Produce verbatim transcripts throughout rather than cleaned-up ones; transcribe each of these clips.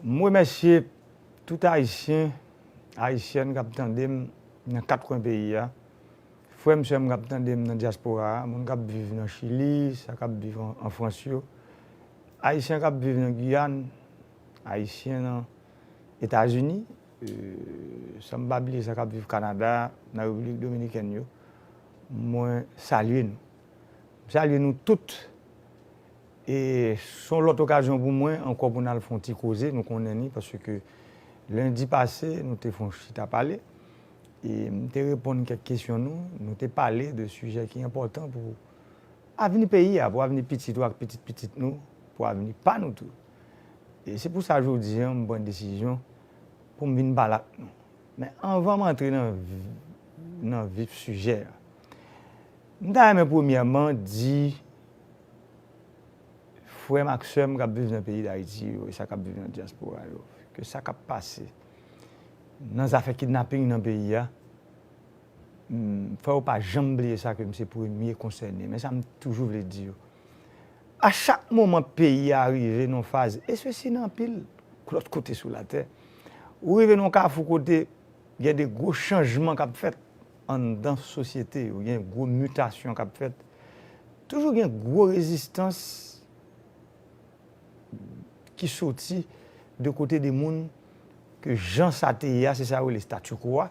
M remèsye tout Ayisyen, Ayisyèn k ap tande m nan kat kwen peyi a. Frè m, sè m k ap tande m nan dyaspora a, moun k ap viv nan Chili, sa k ap viv an, an Frans yo. Ayisyen k ap viv nan Giyàn, Ayisyen nan Etazini, e, san m pa bliye sa k ap viv Kanada, nan Repiblik Dominikèn yo. Mwen salye nou. M salye nou tout. E se yon lòt okazyon pou mwen ankò pou n al fè yon ti koze, nou konnen ni, paske lendi pase, nou te fè yon chita pale. E m te reponn kèk kesyon nou, nou te pale de sijè ki enpòtan pou avni peyi a, pou avni pitit ou ak pitit pitit nou, pou avni pa nou tou. E se pou sa jodi a, m pran desizyon pou m vin pale ak nou. Men anvan m antre nan, nan vif sijè a, m ta renmen premyèman di frè m ak sè m k ap viv nan peyi Dayiti yo, e sa k ap viv nan dyaspora yo, ke sa k ap pase nan zafè kidnaping nan peyi a, m, fò yo pa janm bliye sa, ke m se premye konsène. Men sa m toujou vle di yo. A chak moman peyi a rive nan faz, e sesi nan anpil lòt kote sou latè, ou rive nan yon kafou kote gen de gwo chanjman k ap fèt anndan sosyete yo, gen gwo mitasyon k ap fèt. Toujou gen gwo rezistans ki soti de kote de moun ke jan sa te ye a, se sa yo rele statu quo a,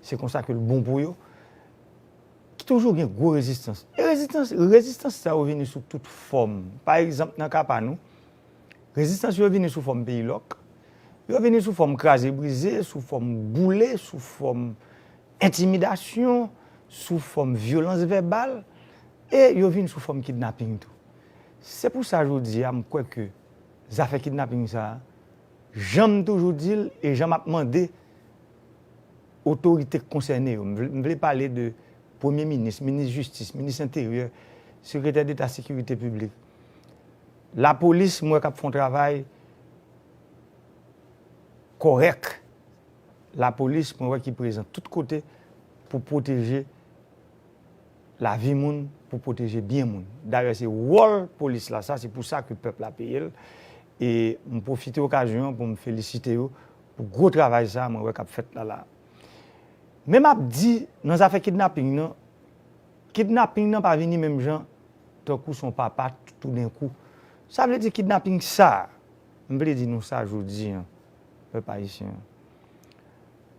se konsa ke l bon pou yo, ki toujou gen gwo rezistans. E rezistans, rezistans sa yo vini sou tout fòm. Pa egzanp, nan ka pa nou, rezistans yo vini sou fòm peyi lòk, yo vini sou fòm kraze brize, sou fòm boule, sou fòm entimidasyon, sou fòm vyolans vèbal, e yo vin sou fòm kidnaping tou. Se pou sa jodi a, m kwè ke zafè kidnaping sa a, jan m toujou di l e jan m ap mande otorite k konsène yo, m vle, m vle pale de premye minis, minis jistis, minis enteryè, sekretè deta sekirite piblik. Lapolis, m wè k ap fè yon travay kòrèk. Lapolis, mwen wè ki prezan tout kote pou pwoteje lavi moun, pou pwoteje byen moun. Dayè, se wòl polis la, sa, se pou sa ke pèp la peye l. E m pwofite okazyon an pou m felisite yo pou gwo travay sa a mwen wè k ap fèt la la. Men m ap di, nan zafè kidnaping nan, kidnaping nan pa vini menm jan tankou s on papa toudenkou. Sa vle di kidnaping sa a, m vle di nou sa jodi a, pèp ayisyen an.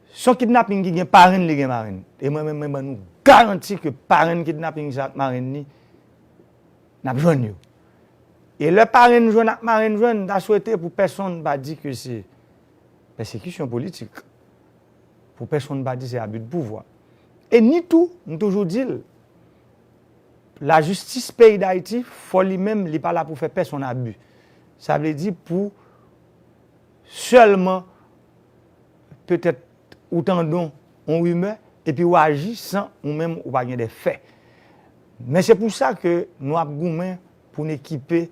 S on kidnaping ki gen parenn, li gen marenn. E mwen menm, mwen ban nou garanti ke parenn kidnaping sa ak marenn li, n ap jwenn yo. E lè parenn jwenn ak marenn jwenn, m ta swete pou pèsonn pa di ke se pèsekisyon politik, pou pèsonn pa di se abi de pouvwa. E ni tou, m toujou di l, lajistis peyi Dayiti, fò li menm, li pa la pou fè pèsonn abi. Sa vle di pou sèlman petèt ou tande yon rimè, epi w aji san ou menm ou pa gen de fè. Men se pou sa ke nou ap goumen pou n ekipe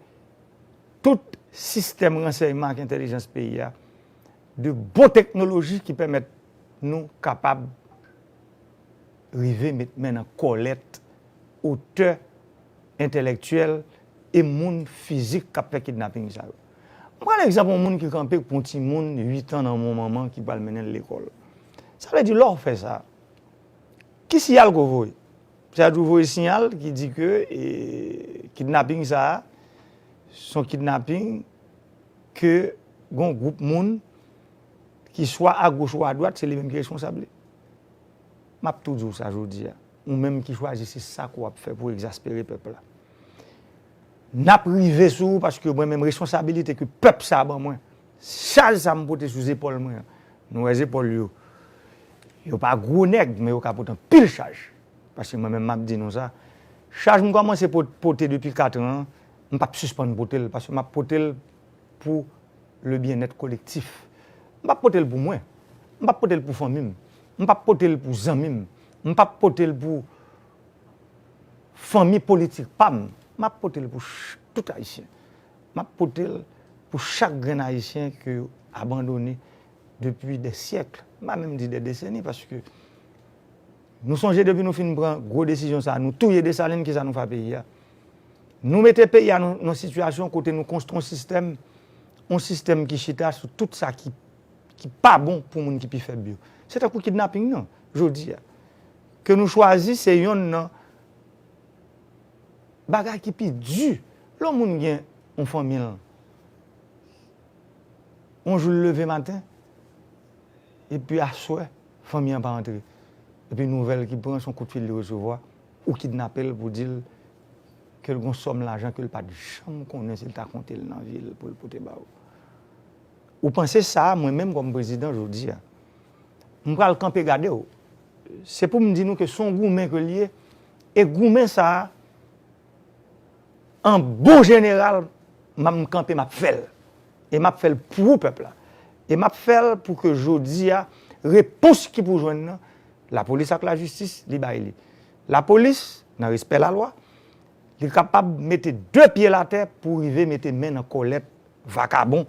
tout sistèm ransèyman ak entèlijans peyi a de bon teknoloji ki pèmèt nou kapab rive met men nan kòlèt otè entèlektyèl e moun fizik k ap fè kidnaping sa yo. M pran egzanp yon moun ki kanpe pou yon timoun uit an nan men yon manman ki pral mennen l lekòl. Sa vle di lè w fè sa, ki siyal ke w voye? Sa vle di w voye siyal ki di ke, e, kidnaping sa a, s on kidnaping ke gen yon gwoup moun ki swa agoch ou adwat, se li menm ki responsab li. M ap tou di w sa jodi a. Ou menm ki chwazi se sa ke w ap fè pou egzaspere pèp la. N ap rive sou ou paske mwen menm responsabilite ke pèp sa a ban mwen, chaj sa a m pote sou zepòl mwen an. Nou wè zepòl yo. Yo pa gwo nèg, men yo ka pote anpil chaj. Paske mwen menm m ap di nou sa. Chaj m kòmanse pot-, pote depi kat an an, m p ap sispann pote l, paske m ap pote l pou le byennèt kolektif. M p ap pote l pou mwen. M p ap pote l pou fanmi m. M p ap pote l pou zanmi m. M p ap pote l pou fanmi politik pa m. M ap pote l pou ch-, tout Ayisyen. M ap pote l pou chak grenn Ayisyen ke yo abandone depi dè syèk. M pa menm di dè deseni, paske nou sonje depi nou fin pran gwo desizyon sa a, nou touye Desalin, kisa nou fè a peyi a? Nou mete peyi a nan, nan sitiyasyon kote nou konstwi yon sistèm yon sistèm ki chita sou tout sa ki, ki pa bon pou moun ki pi fèb yo. Se tankou kidnaping nan, jodi a. Ke nou chwazi, se yonn nan bagay ki pi di. Lè yon moun gen yon fanmi l, yon jou l leve maten, epi aswè, fanmi an pa antre. Epi nouvèl ki pran, se yon kout fil li resevwa, ou kidnape l pou di l ke l gon sòm lajan ke l pa t janm konnen si l ta konte l nan vi l pou l pote ba ou. Ou panse sa, mwen menm kòm prezidan jodi a, m pral kanpe gade w. Se pou m di nou ke se yon goumen ke l ye, e goumen sa a, an bon jeneral, m ap kanpe, m ap fè l. E m ap fè l pou pèp la. E m ap fè l pou ke jodi a, repons ki pou jwenn nan, lapolis ak lajistis, li bay li. Lapolis, nan respè lalwa, li kapab mete de pye l atè pou rive mete men nan kòlèt vakabon,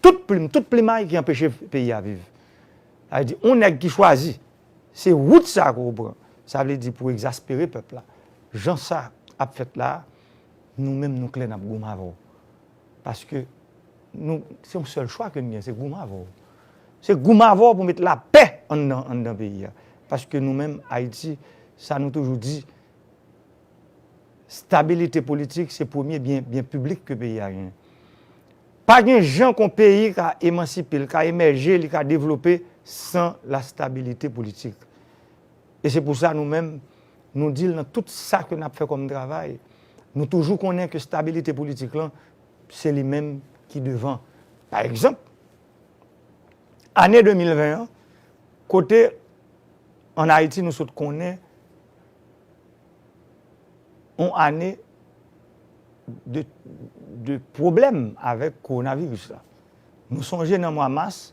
tout plim, tout plimay ki anpeche peyi a viv. Sa vle di, yon nèg ki chwazi, se wout sa ke w pran. Sa vle di pou egzaspere pèp la. Jan sa ap fèt la, nou menm nou klè n ap goumen avè w. Paske nou, se yon sèl chwa ke n gen, se goumen avè w. Se goumen avè w pou met lapè anndan, anndan peyi a. Paske nou menm, Ayiti, sa nou toujou di, stabilite politik, se premye byen, byen piblik ke peyi a genyen. Pa gen jan ke yon peyi ka emansipe, li ka emèje, li ka devlope san la stabilite politik. E se pou sa nou menm, nou di l nan tout sa ke n ap fè kòm travay. Nou toujou konnen ke stabilite politik lan, se li menm ki devan. Pa egzanp, ane de mil ven an, kote ann Ayiti nou sot konnen yon ane de, de pwoblèm avèk kowonaviris la. Nou sonje nan mwa mas,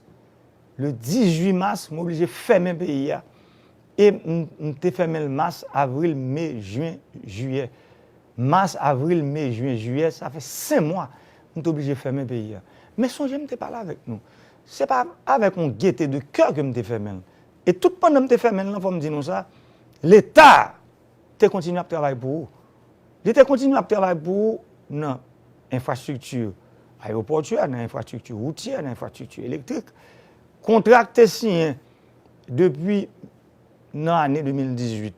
le dizuit mas, m oblije fèmen peyi a. E m, m te fèmen l mas, avril, me, jen, jiyè. Mas, avril, me, jen, jiyè, sa fè senk mwa m te oblije fèmen peyi a. Men sonje m te pale avèk nou. Se pa avèk yon gete de kè ke m te fèmen l. E tout pandan m te fèmen l lan, fò m di nou sa, Leta te kontinye ap travay pou ou. Li te kontinye ap travay pou ou nan enfrastrikti ayewopòtyè, nan enfrastrikti woutyè, nan enfrastrikti elektrik. Kontra k te siyen depi nan ane de mil dizuit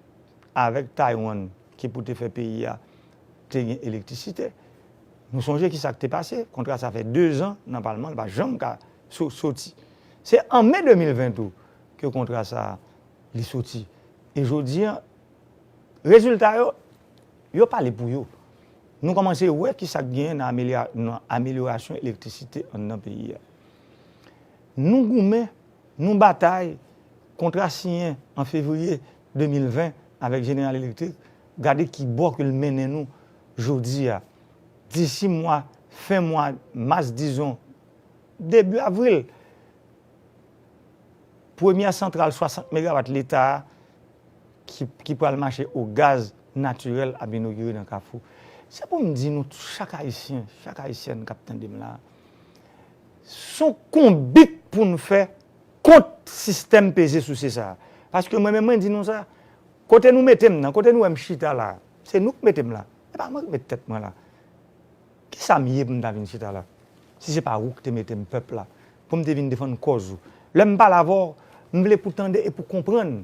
avèk Taiwan ki pou te fè peyi a te gen elektrisite. Nou sonje ki sa k te pase, kontra sa fè de zan nan palman, li pa janm ka so-, soti. Se an me de mil ven tou ke kontra sa li soti. E jodi a, rezilta yo, yo pale pou yo. Nou kòmanse wè ki sa k genyen nan amelya-, nan amelyorasyon elektrisite anndan peyi a. Nou goumen, nou batay, kontra siyen an fevriye de mil ven avèk Jeneral Elektrik, gade ki bò ke l mennen nou jodi a. Disi mwa, fen mwa mas, dizon, debi avril, premyè santral swasant megawat Leta a ki, ki pral mache o gaz natirèl ap inogire nan Kafou. Se pou m di nou, chak Ayisyen, chak Ayisyèn k ap tande m la, se yon konbit pou n fè kont sistèm peze souse sa a. Paske mwen menm, mwen di nou sa, kote nou mete m nan, kote nou wè m chita la, se nou k mete m la. Se pa mwen k met tèt mwen la. Kisa m ye pou m ta vin chita la? Si se pa ou ki te mete m pèp la, pou m te vin defann kòz ou. Lè m pale avè w, m vle pou tande e pou konprann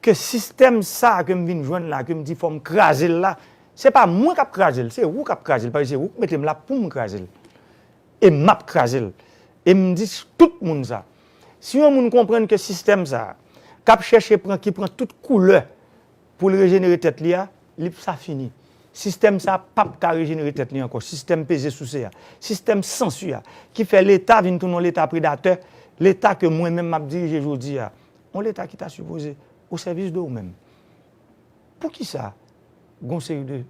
ke sistèm sa a ke m vin jwenn la, ke m di fò m kraze l la, se pa mwen k ap kraze l, se ou k ap kraze l, paske se ou k mete m la pou m kraze l. E m ap kraze l. E m di tout moun sa. Si yon moun konprann ke sistèm sa a, k ap chèche pran, ki pran tout koulè pou l rejenere tèt li a, li sa fini. Sistèm sa a p ap ka rejenere tèt li ankò. Sistèm peze souse a, sistèm sansi a, ki fè Leta vin tounen yon Leta predatè, Leta ke mwen menm m ap dirije jodi a. Yon Leta ki ta sipoze o sèvis de ou menm. Poukisa gon seri de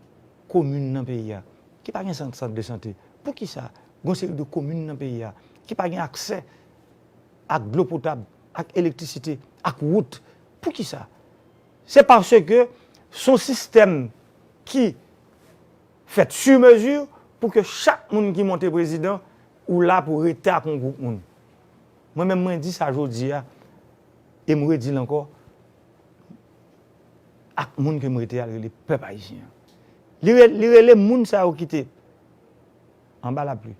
komin nan peyi a ki pa gen sant, sant de sante? Poukisa gon seri de komin nan peyi a ki pa gen aksè ak dlo potab, ak elektrisite, ak wout? Poukisa? Se paske se yon sistèm ki fèt sur mesure pou ke chak moun ki monte prezidan, ou la pou rete ak yon gwoup moun. Mwen menm, mwen di sa jodi a, e m redi l ankò, ak moun ke m rete a, l rele pèp ayisyen an. Li re-, li rele moun sa yo ki te anba lapli,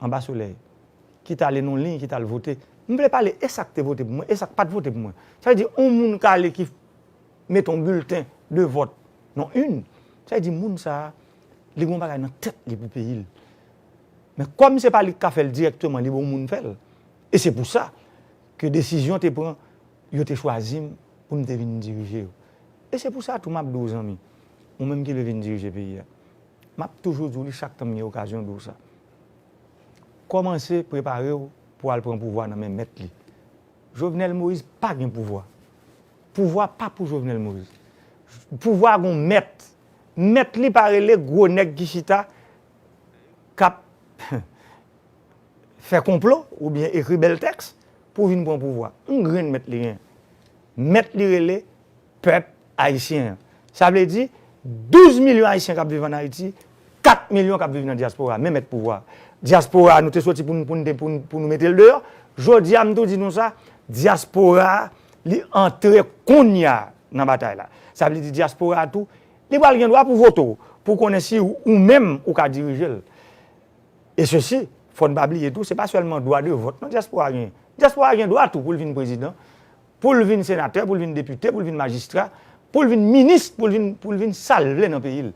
anba solèy, ki t ale nan liy, ki t al vote. M vle pale e sa k te vote pou mwen, e sa k pa t vote pou mwen. Sa vle di, yon moun k ale ki mete yon bilten de vòt nan urn, sa vle di moun sa a, li gen yon bagay nan tèt li pou peyi l. Men kòm se pa li k ka fè l dirèkteman, li ba yon moun fè l. E se pou sa ke desizyon te pran, yo te chwazi m pou m te vin dirije yo. E se pou sa tou m ap di w, zanmi, ou menm ki vle vin dirije peyi a, m ap toujou di w li chak tan m gen okazyon di w sa. Kòmanse prepare w pou al pran pouvwa nan men mèt li. Jovenel Moïse pa gen pouvwa. Pouvwa pa pou Jovenel Moïse. Pouvwa gon mèt. Mèt li pa rele gwo nèg ki chita k ap fè konplo oubyen ekri bèl tèks pou vin pran pouvwa. Yon grenn mèt li gen. Mèt li rele pèp ayisyen an. Sa vle di, douz milyon ayisyen k ap viv ann Ayiti, kat milyon k ap viv nan dyaspora, men mèt pouvwa. Dyaspora, nou te soti pou n, pou n, pou n, pou nou mete l deyò. Jodi a, m tou di nou sa, dyaspora, li antre kounye a nan batay la. Sa vle di dyaspora tou, li pral gen dwa pou vote w, pou konnen si ou, ou menm ou ka dirije l. E sesi, fò n pa bliye tou, se pa sèlman dwa de vòt non dyaspora genyen. Dyaspora gen dwa tou pou l vin prezidan, pou l vin senatè, pou l vin depite, pou l vin majistra, pou l vin minis, pou l vin, pou l vin sa l vle nan peyi l.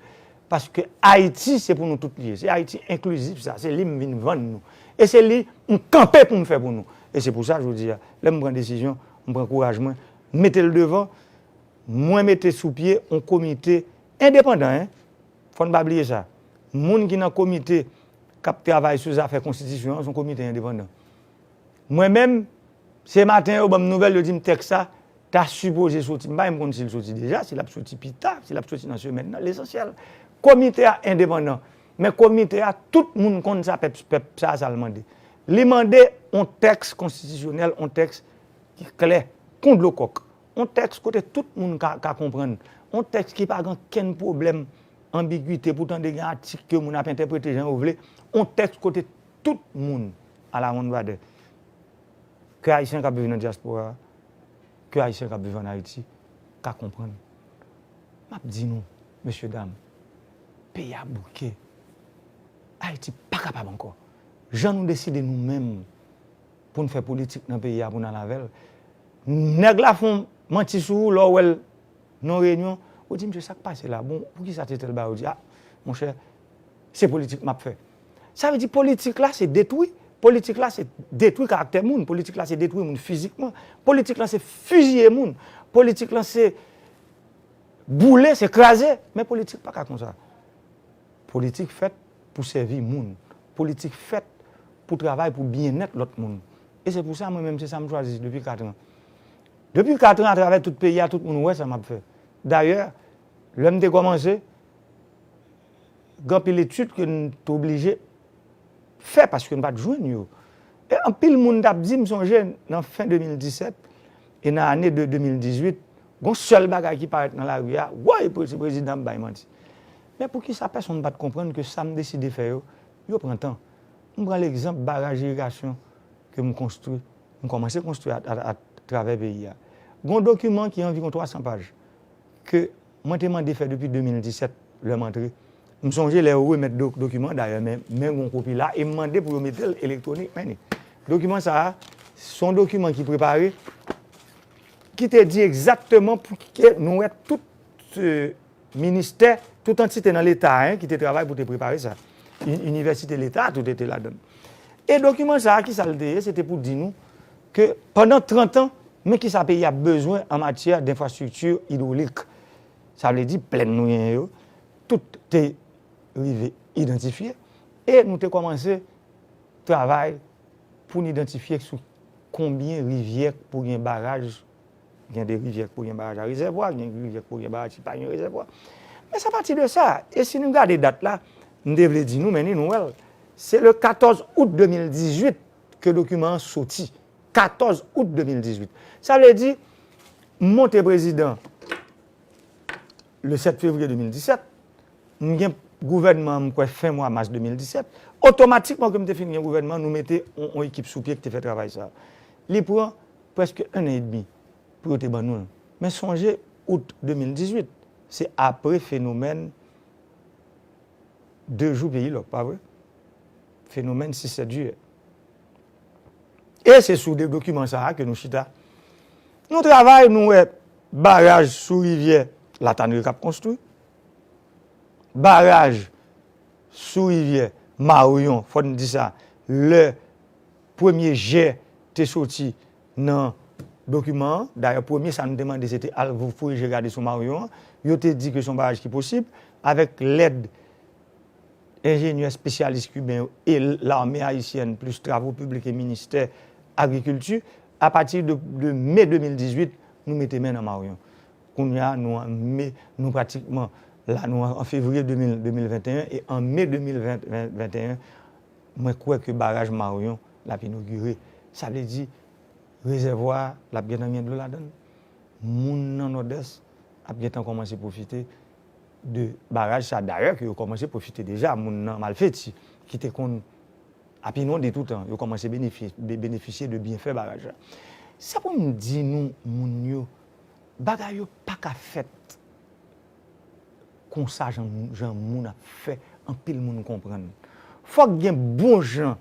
Paske Ayiti se pou nou tout li ye. Se Ayiti enklizif sa, se li m vin vann nou. E se li m kanpe pou m fè pou nou. E se pou sa jodi a, lè m pran desizyon, m pran kouraj mwen, m mete l devan, mwen mete sou pye yon komite endepandan, en. Fò n pa bliye sa. Moun ki nan komite k ap travay sou zafè konstitisyon an, se yon komite endepandan. Mwen menm, se maten yo ban m nouvèl, yo di m tèks sa ta sipoze soti. M pa menm konn si l soti deja, si l ap soti pita, si l ap soti nan semèn nan. Lesansyèl, komite a endepandan. Men komite a, tout moun konn sa pèp, pèp sa a, sa l mande. Li mande yon tèks konstitisyonèl, yon tèks ki klè, kon dlo kòk. Yon tèks kote tout moun ka, ka konprann. Yon tèks ki pa gen kenn pwoblèm, anbigite, pou tande gen atik ke moun ap entèprete jan yo vle. Yon tèks kote tout moun, à la one brother, ke Ayisyen k ap viv nan dyaspora, ke Ayisyen k ap viv ann Ayiti, ka konprann. M ap di nou, mesye dam, peyi a bouke. Ayiti pa kapab ankò. Jan nou deside nou menm pou n fè politik nan peyi a, pou n al avè l, nèg la fè yon manti sou ou lè w wè l nan yon reyinyon, ou di, "Mesye, sa k pase la? Bon, poukisa se tèl bagay?" Ou di, "A, monchè, se politik m ap fè." Sa vle di politik la se detwi. Politik la se detwi karaktè moun. Politik la se detwi moun fizikman. Politik la se fiziye moun. Politik la se boule, se kraze. Men politik pa ka konsa. Politik fèt pou sèvi moun. Politik fèt pou travay pou byennèt lòt moun. E se pou sa, mwen menm, se sa m chwazi depi kat an. Depi kat an, atravè tout peyi a, tout moun wè sa m ap fè. Dayè, lè m te kòmanse, gen anpil etid ke n te oblije fè paske n pa t jwenn yo. E anpil moun t ap di, m sonje nan fen de mil disèt e nan ane de de mil dizuit, gon sèl bagay ki parèt nan lari a, woy, pre-, se prezidan ap bay manti. Men poukisa pèsonn pa t konprann ke sa m deside fè yo, yo pran tan? M pran legzanp baraj irigasyon ke m konstwi, m kòmanse konstwi a, a, atravè peyi a. Gon dokiman ki anviwon twa san paj ke mwen te mande fè depi de mil disèt, lè m antre. M sonje lè yo remèt do-, dokiman, dayè, men, men gon kopi la, e m mande pou yo mete l elektwonik, men ni. Dokiman sa a, se yon dokiman ki prepare, ki te di egzakteman pou ke nou wè tout, euh, ministè, tout antite nan Leta, en, ki te travay pou te prepare sa. Inivèsite Leta, tout te ladan l. E dokiman sa a, ki sa l te ye? Se te pou di nou ke pandan trant an, men ki sa peyi a bezwen an matyè denfrastrikti idwolik. Sa vle di plèn nou genyen yo, tout te rive idantifye. E nou te kòmanse travay pou n idantifye sou konbyen rivyè k pou gen baraj. Gen de rivyè k pou gen baraj a rezèvwa, gen rivyè k pou gen baraj ki pa gen rezèvwa. Men se apati de sa, e si nou gade dat la, m te vle di nou, men ni nou wè l, se le katòz out de mil dizuit ke dokiman an soti. Katòz out de mil dizuit. Sa vle di, m monte prezidan le sèt fevriye de mil disèt, m gen gouvènman an, m kwè, fen mwa mas de mil disèt. Otomatikman ke m te fin gen gouvènman an, nou mete yon, yon ekip sou pye ki te fè travay sa a. Li pran prèske en an edmi pou yo te ban nou l. Men sonje, out de mil dizuit, se apre fenomèn de jou peyi lòk, pa vre? Fenomèn sis sèt jiyè. E se sou de dokiman sa a ke nou chita. Nou travay, nou wè baraj sou rivyè Latanri k ap konstwi, baraj sou rivyè Maryon, fò n di sa, lè premye jè te soti nan dokiman an. Dayè, premye sa nou te mande, se te al fouye je gade sou Maryon an. Yo te di ke se yon baraj ki posib, avèk lèd enjenyè espesyalis kiben yo e lame ayisyèn, plis travo piblik e ministè agrikilti, apati de, de me de mil dizuit, nou mete men nan Maryon. Kounye a, nou an me, nou pratikman, la, nou an, an fevriye de mil, de mil venteyen, e an me de mil ven, ven, venteyen, mwen kwè ke baraj Maryon l ap inogire. Sa vle di, rezèvwa a, l ap gentan gen dlo ladan l. Moun nan Nòdès ap gentan kòmanse pwofite de baraj sa. Dayè, ke yo kòmanse pwofite deja, moun nan Malfeti, ki te konn ap inonde toutan, yo kòmanse benefye-, be-, benefisye de byenfè baraj la. Se pou m di nou, moun yo, bagay yo pa ka fèt konsa, jan, jan moun ap fè anpil moun konprann. Fòk gen bon jan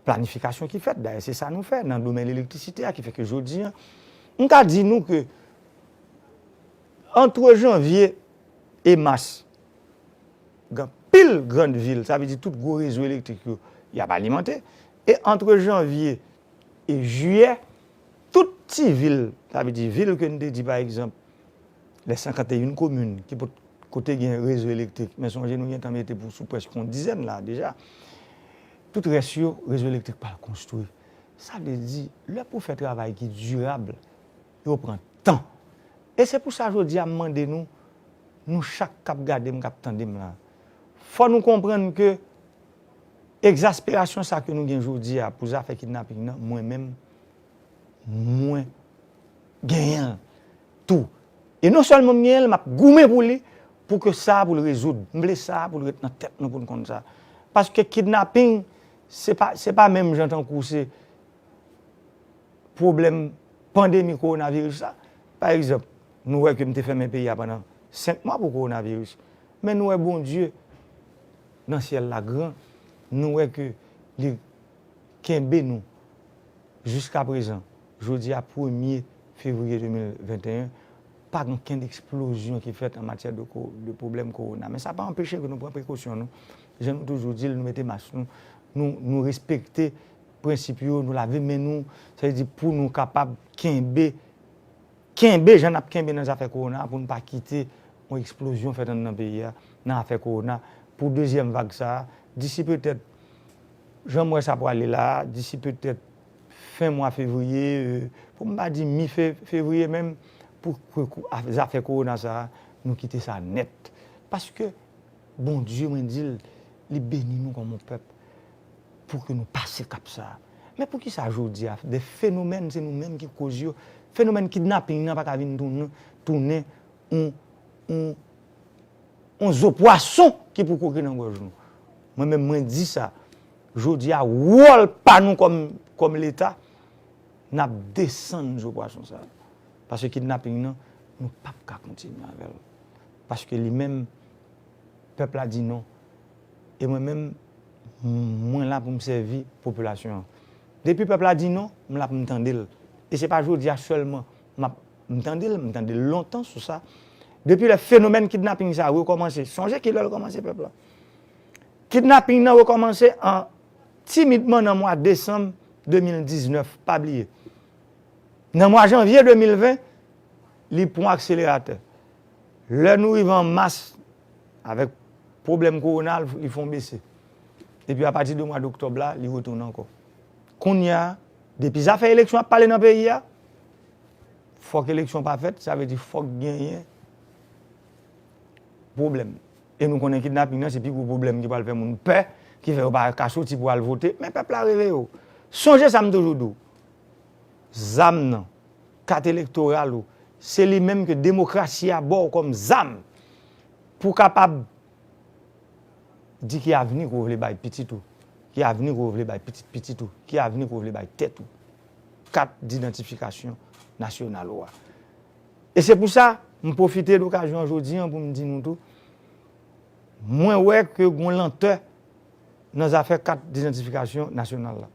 planifikasyon ki fèt. Dayè, se sa nou fè nan domèn elektrisite a, ki fè ke jodi a, m ka di nou ke antre janvye e mas, gen anpil grann vil, sa vle di tout gwo rezo elektrik yo, y ap alimante. E antre janvye e jiyè, tout ti vil, sa vle di vil ke n te di, pa egzanp, lè senkanteyen komin ki pot-, kote gen rezo elektrik, men sonje nou gentan mete pou sou prèske yon dizèn la deja. Tout rès yo, rezo elektrik pral konstwi. Sa vle di, lè pou fè travay ki dirab, yo pran tan. E se pou sa jodi a m mande nou, nou chak k ap gade m, k ap tande m la, fò nou konprann ke egzasperasyon sa ke nou gen jodi a pou zafè kidnaping nan, mwen menm, mwen genyen l tou. E non sèlman m genyen l, m ap goumen pou li, pou ke sa a pou l rezoud. M vle sa a pou l ret nan tèt nou pou n konn sa. Paske kidnaping, se pa, se pa menm jan tankou se pwoblèm pandemi kowonaviris la. Pa egzanp, nou wè ke m te fèmen peyi a pandan senk mwa pou kowonaviris. Men nou wè Bondye nan syèl la gran, nou wè ke li kenbe nou jiska prezan. Jodi a, premye fevriye de mil venteyen, pa gen okenn eksplozyon ki fèt an matyè de ko-, de pwoblèm kowona. Men sa pa anpeche ke nou pran prekosyon nou. Jan nou toujou di l, nou mete mas nou, nou, nou respekte prensip yo, nou lave men nou, sa vle di pou nou kapab kenbe, kenbe jan n ap kenbe nan zafè kowona, pou n pa kite yon eksplozyon fèt anndan peyi a nan afè kowona, pou dezyèm vag sa a, disi petèt, jan m wè sa pwale la a, disi petèt fen mwa fevriye, e, pou m pa di mi fe-, fevriye menm, pou ke kou-, a-, zafè kowona sa a, nou kite sa nèt. Paske Bondye, mwen di l, li beni nou kòm yon pèp pou ke nou pase kap sa a. Men poukisa jodi a, de fenomèn, se nou menm ki koz yo, fenomèn kidnaping nan pa ka vin tounen, tounen yon, yon, yon zo pwason ki pou kwoke nan gòj nou? Mwen menm, mwen di sa, jodi a, wòl pa nou kòm, kòm Leta, n ap desann zo pwason sa a. Paske kidnaping nan, nou p ap ka kontinye avè l. Paske li menm, pèp la di non. E mwen menm, m-, mwen la pou m sèvi popilasyon an. Depi pèp la di non, m la pou m tande l. E se pa jodi a sèlman m ap, m tande l, m tande l lontan sou sa. Depi lè fenomèn kidnaping sa a rekòmanse, sonje ki lè l kòmanse, pèp la. Kidnaping nan rekòmanse an timidman nan mwa desanm de mil diznèf, pa bliye. Nan mwa janvye de mil ven, li pran akseleratè. Lè nou rive an mas, avèk pwoblèm kowona, li fè yon bese. Epi apati de mwa doktòb la, li retounen ankò. Kounye a, depi zafè eleksyon ap pale nan peyi a, fòk eleksyon pa fèt, sa vle di fòk genyen pwoblèm. E nou konnen kidnaping nan se pi gwo pwoblèm ki pral fè moun pè, ki fè yo pa ka soti pou al vote, men pèp la reveye w. Sonje sa m toujou di w. Zam nan, kat elektoral ou, se li menm ke demokrasi a ba w kòm zam pou kapab di ki avni ke w vle bay pitit ou, ki avni ke w vle bay pitit pitit ou, ki avni ke w vle bay tèt ou. Kat didantifikasyon nasyonal ou a. E se pou sa, m pwofite lokazyon an jodi an pou m di nou tou, mwen wè ke gon lantè nan zafè kat didantifikasyon nasyonal la.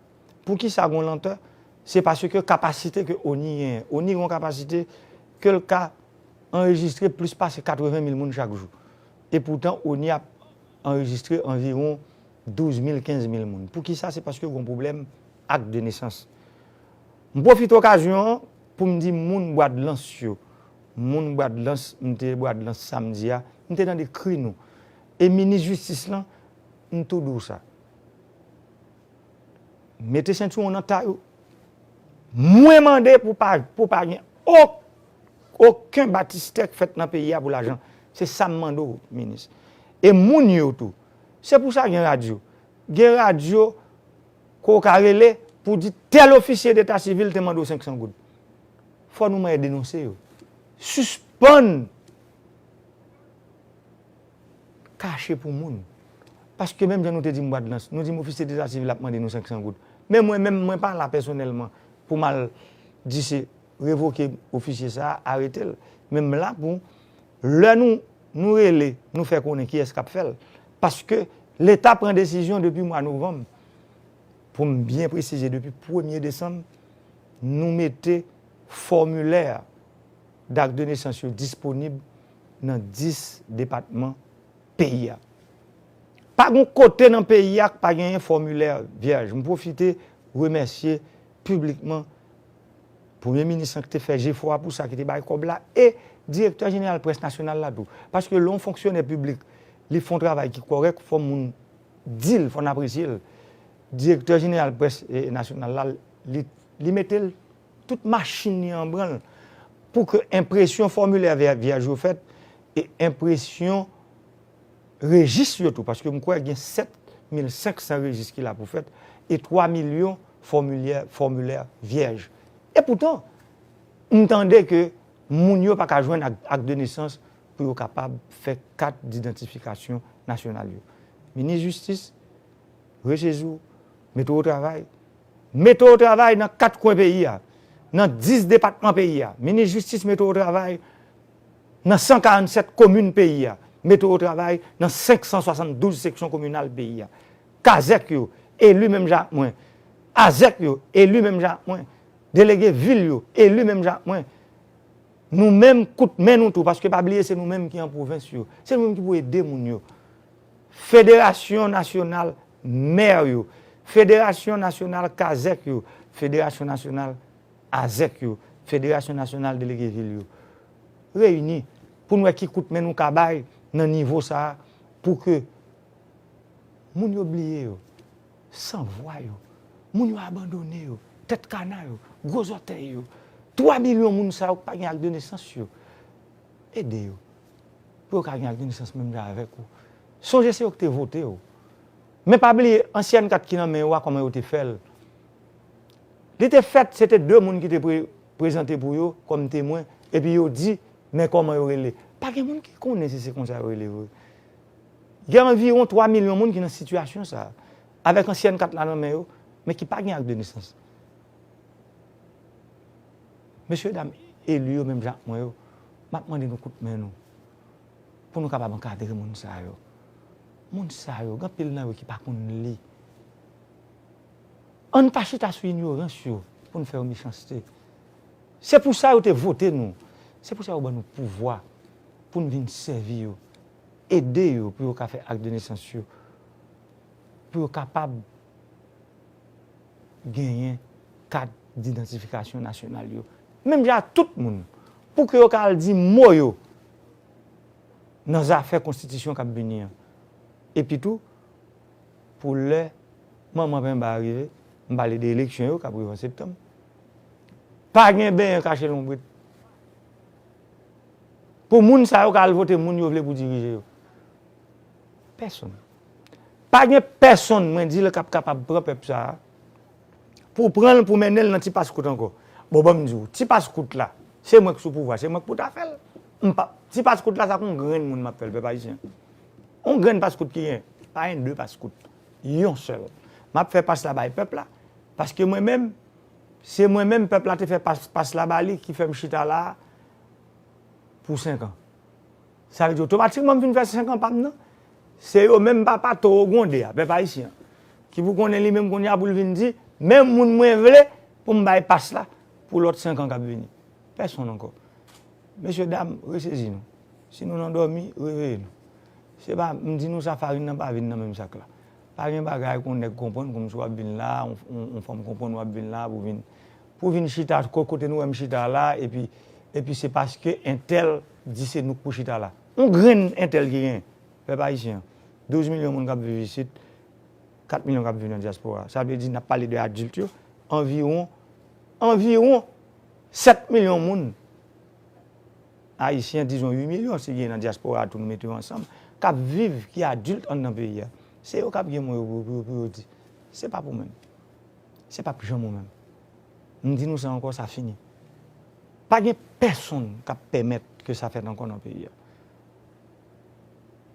Poukisa gen lantè? Se paske kapasite ke ONI genyen. ONI gen yon kapasite ke l ka anrejistre plis pase katreven mil moun chak jou. E poutan, ONI ap anrejistre anviwon douz mil, kenz mil moun. Poukisa? Se paske gen pwoblèm ak de nesans. M pwofite okazyon an pou m di moun Bwadlans yo, moun Bwadlans, m te Bwadlans samdi a, m te tande kri nou. E minis jistis lan, m tou di w sa. Mete sentiwon nan tay ou. Mwen mande pou pa, pou pa gen ok, okenn batistè k fèt nan peyi a pou lajan. Se sa m mande w, minis. E moun yo tou. Se pou sa gen radyo. Gen radyo ke w ka rele pou di tèl ofisye deta sivil te mande w senk san goud. Fò nou manyen denonse yo. Sispann kache pou moun. Paske menm jan nou te di m Bwadlans, nou di m ofisye deta sivil ap mande nou senk san goud. Men mwen menm, mwen pa la pèsonèlman pou m al di se revoke ofisye sa a, arete l. Men m la pou lè nou, nou rele, nou fè konnen kiyès k ap fè l. Paske Leta pran desizyon depi mwa novanm, pou m byen presize, depi premye desanm, nou mete fòmilè dak de nesans yo disponib nan dis depatman peyi a. Pa gen kote nan peyi a k pa genyen fòmilè vyèj. M pwofite remèsye piblikman Premye minis lan ki te fè jefò a pou sa, ki te bay kòb la, e direktè jeneral près nasyonal la tou. Paske lè yon fonksyonè piblik, li fè yon travay ki kòrèk, fò moun di l, fò n apresye l. Direktè jeneral près, e, nasyonal la, li, li mete l, tout machin li an branl pou ke enpresyon fòmilè vyè-, vyèj yo fèt e enpresyon rejis yo tou, paske m kwè gen sèt mil senk san rejis ki la pou fèt e twa milyon fòmilè, fòmilè vyèj. E poutan, m tande ke moun yo pa ka jwenn ak, ak de nesans pou yo kapab fè kat didantifikasyon nasyonal yo. Minis jistis, resezi w, mete w o travay. Mete w o travay nan kat kwen peyi a, nan dis depatman peyi a. Minis jistis mete w o travay nan san karannsèt komin peyi a. Mete w o travay nan senk san swasanndouz seksyon kominal peyi a. Kazèk yo, eli menm jan ak mwen. Azèk yo, eli menm jan ak mwen. Delege vil yo, eli menm jan ak mwen. Nou menm, kout men nou tou, paske pa bliye se nou menm ki an pwovens yo. Se nou menm ki pou ede moun yo. Federasyon Nasyonal Mè yo, Federasyon Nasyonal Kazèk yo, Federasyon Nasyonal Azèk yo, Federasyon Nasyonal Delege Vil yo, reyini pou n wè ki kout men nou ka bay nan nivo sa a pou ke moun yo bliye yo, sanvwa yo, moun yo abandone yo, tèt kana yo, gwo zòtèy yo, twa milyon moun sa yo k pa gen ak de nesans yo, ede yo pou yo ka gen ak de nesans menm jan avèk ou. Sonje se yo ki te vote w. Men pa bliye, ansyen kat ki nan men yo a, kòman yo te fè l. Li te fèt, se te de moun ki te pre-, prezante pou yo kòm temwen, epi yo di, men kòman yo rele. Pa gen moun ki konnen si se konsa yo rele vre. Gen anviwon twa milyon moun ki nan sitiyasyon sa a, avèk ansyen kat la nan men yo, men ki pa gen ak de nesans. Mesye dam eli yo menm jan ak mwen yo, m ap mande nou kout men nou pou nou kapab ankadre moun sa yo. Moun sa yo, gen anpil nan yo ki pa konn li. Ann pa chita sou inyorans yo pou n fè yo mechanste. Se pou sa yo te vote nou. Se pou sa yo ban nou pouvwa pou n vin sèvi yo, ede yo pou yo ka fè ak de nesans yo, pou yo kapab genyen kat didantifikasyon nasyonal yo. Menm jan ak tout moun, pou ke yo ka al di mo yo nan zafè konstitisyon k ap vini an. Epi tou, pou lè manman penba a rive, m pale de eleksyon yo k ap rive an septanm, pa gen benyen kache lonbrit. Pou moun sa yo ka al vote moun yo vle pou dirije yo. Pèsonn. Pa gen pèsonn, mwen di l, k ap kapab pran pèp sa a pou pran l, pou mennen l nan ti paskout ankò. Bon, ban m di w, ti paskout la, se mwen k sou pouvwa, se mwen k pou ta fè l. M pa, ti paskout la, sa k yon grenn moun m ap fè l, pèp ayisyen. Yon grenn paskout ki gen, pa gen de paskout. Yon sèl. M ap fè pas la bay pèp la, paske mwen menm, se mwen menm pèp la te fè pas, pas la ba li ki fè m chita la a pou senk an. Sa vle di otomatikman m fin fè senk an pa m nan. Se yo menm papa towo gwonde a, pèp ayisyen an, ki pou konnen li menm kounye a pou l vin di, Menm moun mwen vle pou m bay pas la pou lòt senk an k ap vini. Pèsonn ankò. Mesye dam, resezi nou. Si nou nan dòmi, reveye nou. Se pa, m di nou sa, farin nan pa vin nan menm sak la. Pa gen bagay kon nèg konprann kòmsi w ap vin la, on, on, on fanm konprann w ap vin la pou vin, pou vin chita ko-, kote nou wè m chita la, epi, epi se paske entèl di se nou k pou chita la. On grenn entèl ki gen, pèp ayisyen an. Douz milyon moun k ap viv isit, kat milyon k ap viv nan dyaspora. Sa vle di n ap pale de adilt yo, anviwon, anviwon sèt milyon moun ayisyen, dizon uit milyon si gen nan dyaspora a tou, nou mete yo ansanm, k ap viv, ki adilt anndan peyi a. Se yo k ap gen mo yo pou, pou, pou yo di. Se p ap ou menm. Se p ap janm ou menm. M di nou sa ankò, sa fini. Pa gen pèsonn k ap pèmèt ke sa fèt ankò nan peyi a.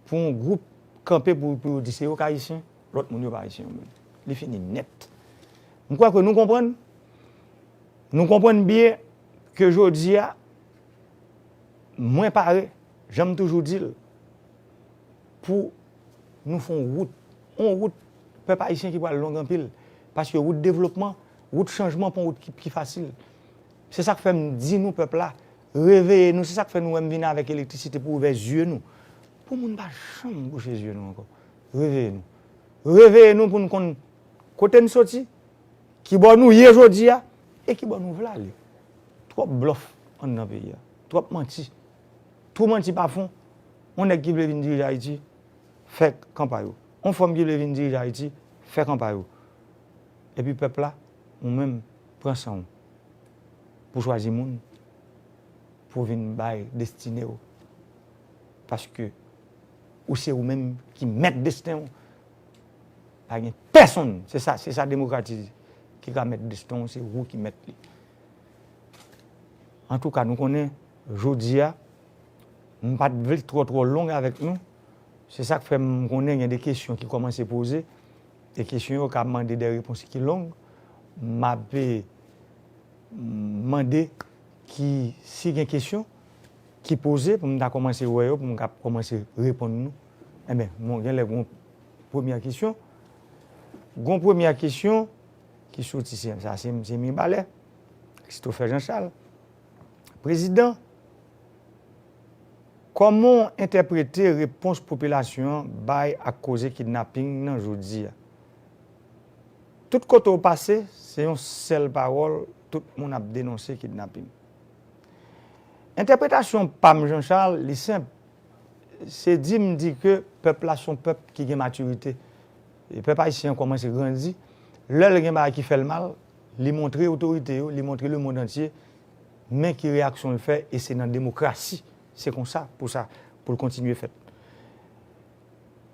Pou yon gwoup kanpe pou, pou yo di se yo k ayisyen, lòt moun yo pa ayisyen yo menm. Li fini nèt. M kwè ke nou konprann. Nou konprann byen ke jodi a, mwen pare, jan m toujou di l, pou nou fè yon wout. Yon wout pèp ayisyen ki pral long anpil. Paske wout devlopman, wout chanjman pa yon wout ki, ki fasil. Se sa k fè m di nou pèp la, reveye nou. Se sa k fè nou wè m vin avèk elektrisite pou ouvè zye nou. Pou moun pa janm bouche zye nou ankò. Reveye nou. Reveye nou pou n konn kote n soti, kibò nou ye jodi a, e kibò nou vle ale. Twòp blòf anndan peyi a. Twòp manti. Twòp manti pa fon. On nèg ki vle vin dirije Ayiti, fè kanpay ou. On fanm ki vle vin dirije Ayiti, fè kanpay ou. Epi pèp la, ou menm, pran san w pou chwazi moun pou vin bay destine w. Paske ou se ou menm ki mèt desten w. Pa gen pèsonn, se sa, se sa demokrasi di, ki ka mèt desten w, se ou ki mèt li. Antouka, nou konnen, jodi a, m pa t vle twò, twò long avèk nou. Se sa k fè m konnen gen de kesyon ki kòmanse poze, e kesyon yo ka mande de repons ki long. M ape mande ki, si gen kesyon ki poze, pou m ta kòmanse wè yo, pou m ka kòmanse reponn nou. Enben, bon, gen lè gon premyè kesyon. Gon premyè kesyon ki soti, se, sa se, se Mibalè, Christopher Jean Charles. Prezidan, kòman w entèprete repons popilasyon an bay ak koze kidnaping nan jodi a? Tout kote w pase, se yon sèl pawòl, tout moun ap denonse kidnaping. Entèpretasyon pa m, Jean Charles, li senp. Se di m di ke pèp la se yon pèp ki gen matirite. E pèp ayisyen an kòmanse grandi. Lè l gen bagay ki fè l mal, li montre otorite yo, li montre lemonn antye, men ki reyaksyon l fè, e se nan demokrasi. Se konsa, pou sa, pou l kontinye fèt.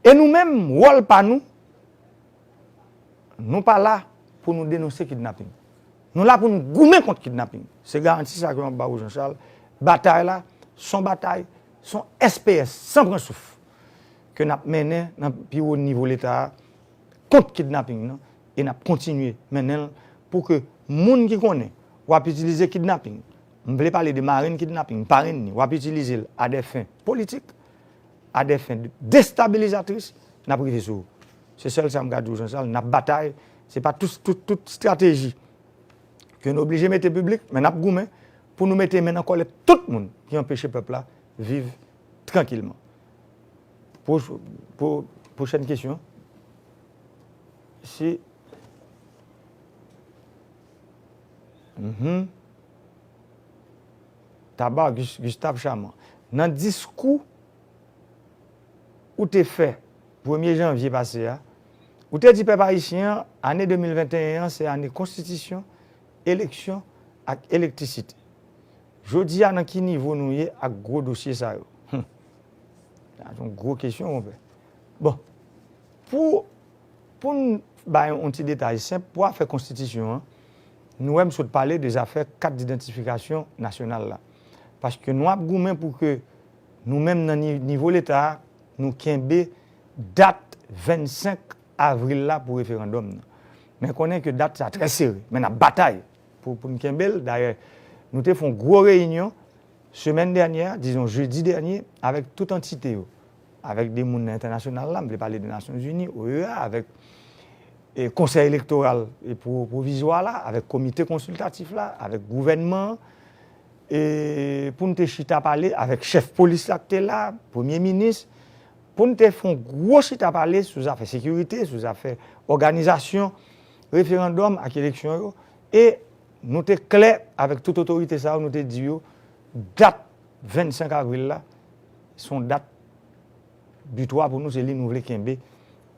E nou menm, wòl pa nou, nou pa la pou nou denonse kidnaping. Nou la pou nou goumen kont kidnaping. Se garanti sa ke m ap ba ou, Jean Charles. Batay la, se yon batay, se yon S P S, san pran souf, ke n ap mennen nan pi wo nivo Leta a kont kidnaping nan, e n ap kontinye mennen l pou ke moun ki konnen w ap itilize kidnaping, m vle pale de marenn kidnaping, parenn ni, w ap itilize l a de fen politik, a de fen de destabilizatris, n ap rive sou ou. Se sèl sa m ka di w, Jean Charles, n ap batay. Se pa tout, tout, tout estrateji ke nou oblije mete piblik, men n ap goumen pou nou mete men nan kòlèt tout moun ki anpeche pèp la viv trankilman. Pwo-, pwo-, pwochèn kesyon. Si, mhm. Taba, Gus-, Gustave Chaman. Nan diskou ou te fè premye janvye pase a, ou te di pèp ayisyen an, ane de mil venteyen an se ane konstitisyon, eleksyon ak elektrisite. Jodi a, nan ki nivo nou ye ak gwo dosye sa yo? Hum. Sa se yon gwo kesyon, monpè. Bon, pou, pou n bay yon ti detay senp, pou afè konstitisyon an, nou wè m sot pale de zafè kat didantifikasyon nasyonal la. Paske nou ap goumen pou ke nou menm nan ni-, nivo Leta a, nou kenbe dat vennsenk avril la pou referandòm nan. Men konnen ke dat sa trè sere, men n ap batay pou, pou n kenbe l. Dayè, nou te fè yon gwo reyinyon semèn dènyè, dizon jedi dènyè, avèk tout antite yo, avèk de moun nan entènasyonal la, m vle pale de Nasyonzini, O E A, avèk e, konsèy elektoral, e, pwo-, pwovizwa la, avèk komite konsiltatif la, avèk gouvènman an, e, pou n te chita pale avèk chèf polis la ki te la, premye minis, pou n te fè yon gwo chita pale sou zafè sekirite, sou zafè òganizasyon referandòm ak eleksyon yo, e nou te klè avèk tout otorite sa yo, nou te di yo, dat vennsenk avril la, se yon dat bitwa pou nou, se li nou vle kenbe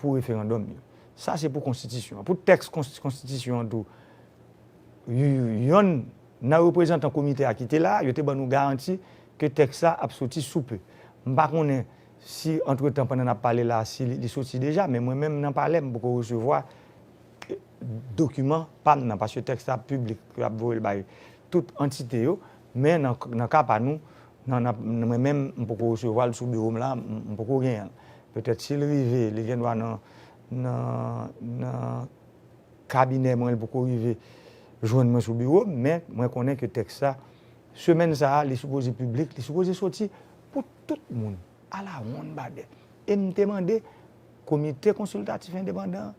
pou referandòm yo. Sa se pou konstitisyon an. Pou tèks konsti-, konstitisyon an tou, y-, yonn nan reprezantan komite a ki te la, yo te ban nou garanti ke tèks la ap soti sou pe. M pa konnen si, antretan, pandan n ap pale la, si li, li soti deja, men mwen menm nan palè, m poko resevwa, e, dokiman pa m nan, paske tèks la piblik, yo ap voye l bay tout antite yo, men nan, nan ka pa nou, nan, nan, mwen menm, m poko resevwa l sou biwo m la, m, m poko genyen l. Petèt si l rive, li gen dwa nan, nan, nan kabinè mwen, li poko rive jwenn mwen sou biwo m, men mwen konnen ke tèks sa, semèn sa a, li sipoze piblik, li sipoze soti pou tout moun, alawonnbadè. E m te mande komite konsiltatif endepandan an,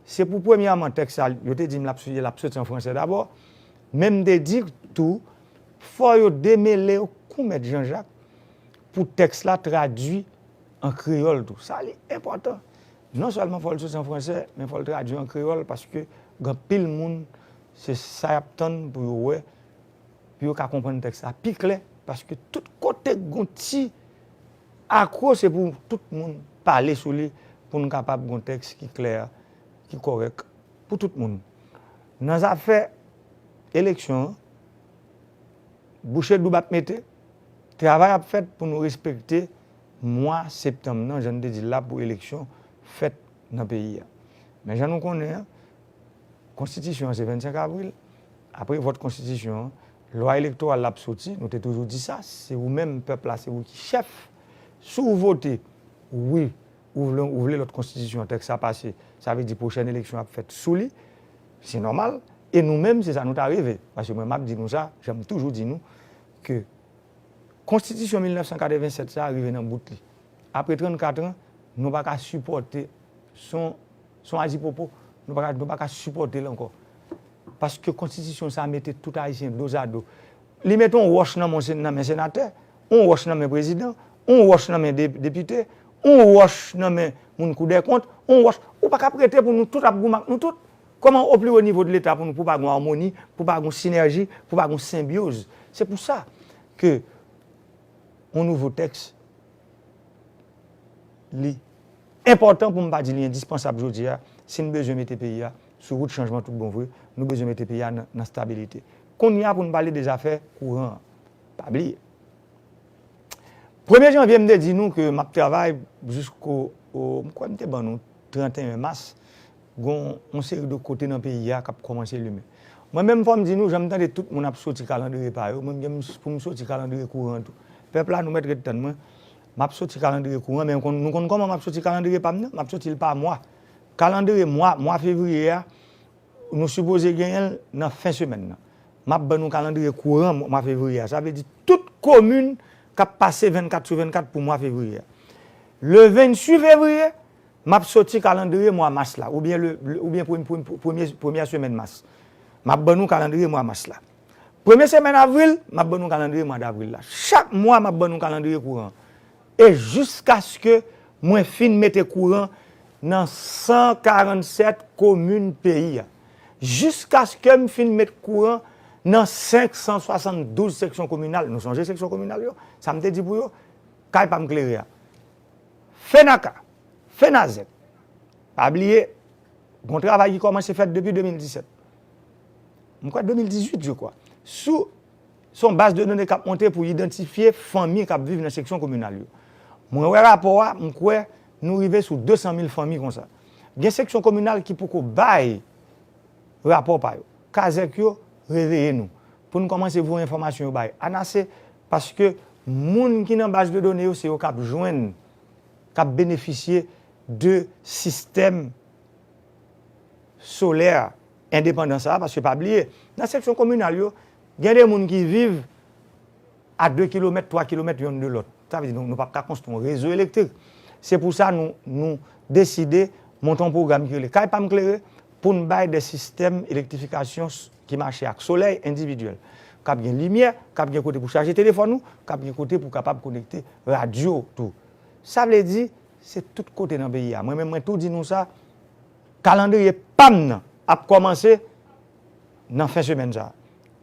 se pou premyèman tèks sa, yo te di m l ap soti, l ap soti an fransè dabò, men m te di tou, fò yo demele yo kou mèt Janjak pou tèks la tradui an kreyòl tou. Sa li enpòtan. Non sèlman fò l soti an fransè, men fò l tradui an kreyòl, paske gen anpil moun, se sa y ap tann pou yo wè, pou yo ka konprann tèks la pi klè, paske tout kote gon ti akwo, se pou tout moun pale sou li, pou n kapab gon tèks ki klè, ki kòrèk pou tout moun. Nan zafè eleksyon an, bouche doub ap mete, travay ap fèt pou nou respekte mwa septanm nan, jan n te di l la, pou eleksyon fèt nan peyi a. Men jan nou konnen an, konstitisyon an se vennsenk avril, apre vòt konstitisyon an, lwa elektoral la ap soti, nou te toujou di sa, se ou menm, pèp la, se ou ki chèf. Si w vote wi, ou vle, ou vle lòt konstitisyon, tèks sa pase, sa vle di pwochèn eleksyon ap fèt sou li, se nòmal, e nou menm, se sa nou ta reve. Paske mwen, m ap di nou sa, jan m toujou di nou, ke konstitisyon mil nèf san katrevennsèt sa a rive nan bout li. Apre trannkat an, nou pa ka sipòte, se yon, se yon ajipopo, nou pa ka, nou pa ka sipòte l ankò. Paske konstitisyon sa a mete tout Ayisyen dozado. Li mete yon wòch nan men, nan men senatè, yon wòch nan men prezidan, yon wòch nan men de-, depite, yon wòch nan men moun Kou dè Kont, yon wòch. Ou pa ka prete pou nou tout ap goumen ak nou tout. Kòman o pli wo nivo de Leta pou nou, pou pa gon amoni, pou pa gon sinèji, pou pa gon senbyoz? Se pou sa ke yon nouvo tèks, li enpòtan, pou m pa di li endispansab jodi a, si n bezwen mete peyi a sou wout chanjman tout bon vre, nou bezwen mete peyi a nan, nan stabilite. Kounye a, pou n pale de zafè kouran an, pa bliye. Premye janvye, m te di nou ke m ap travay jisko, o, m kwè m te ban nou trannteyen mas, gon yon seri de kote nan peyi a k ap kòmanse limen. Mwen menm, fò m di nou, jan m tande tout moun ap soti kalandriye pa yo, mwen gen pou m soti kalandriye kouran tou. Pèp la, nou mèt ret tann mwen. M ap soti kalandriye kouran, men nou konn, nou konn kòman m ap soti kalandriye pa m nan? M ap soti l pa mwa. Kalandriye mwa, mwa fevriye a, nou sipoze genyen l nan fen semèn nan. M ap ban nou kalandriye kouran mwa fevriye a. Sa vle di tout komin k ap pase vennkat sou vennkat pou mwa fevriye a. Le venntuit fevriye, m ap soti kalandriye mwa mas la, oubyen le, le- oubyen premye, premye, premye, premyè semèn mas. M ap ban nou kalandriye mwa mas la. Premye semèn avril, m ap ban nou kalandriye mwa davril la. Chak mwa, m ap ban nou kalandriye kouran. E jiskaske mwen fin mete kouran nan san karannsèt komin peyi a. Jiskaske m fin met kouran nan senk san swasanndouz seksyon kominal. Nou sonje seksyon kominal yo? Sa m te di pou yo? Kay pa m klere a. Fenaka, Fenazèt. Pa bliye, gon travay ki kòmanse fèt depi de mil disèt. M kwè de mil dizuit, je crois. Sou, se yon baz de done k ap monte pou idantifye fanmi k ap viv nan seksyon kominal yo. Mwen wè rapò a, m kwè nou rive sou de san mil fanmi konsa. Gen seksyon kominal ki poko bay rapò pa yo. Kazèk yo, reveye nou. Pou n kòmanse voye enfòmasyon yo bay ANASE, paske moun ki nan baz de done yo, se yo k ap jwenn, k ap benefisye de sistèm solè endepandan sa a, paske pa bliye, nan seksyon kominal yo, gen de moun ki viv a de kilomèt, twa kilomèt yonn de lòt. Sa vle di nou, nou p ap ka konstwi yon rezo elektrik. Se pou sa nou, nou deside monte yon pwogram ki rele Kay Pa M Klere, pou n bay de sistèm elektrifikasyon s- ki mache ak solèy endividyèl, k ap gen limyè, k ap gen kote pou chaje telefòn ou, k ap gen kote pou kapab konekte radyo tou. Sa vle di, se tout kote nan peyi a. Mwen menm, mwen tou di nou sa, kalandriye pa m nan ap kòmanse nan fen semèn sa a.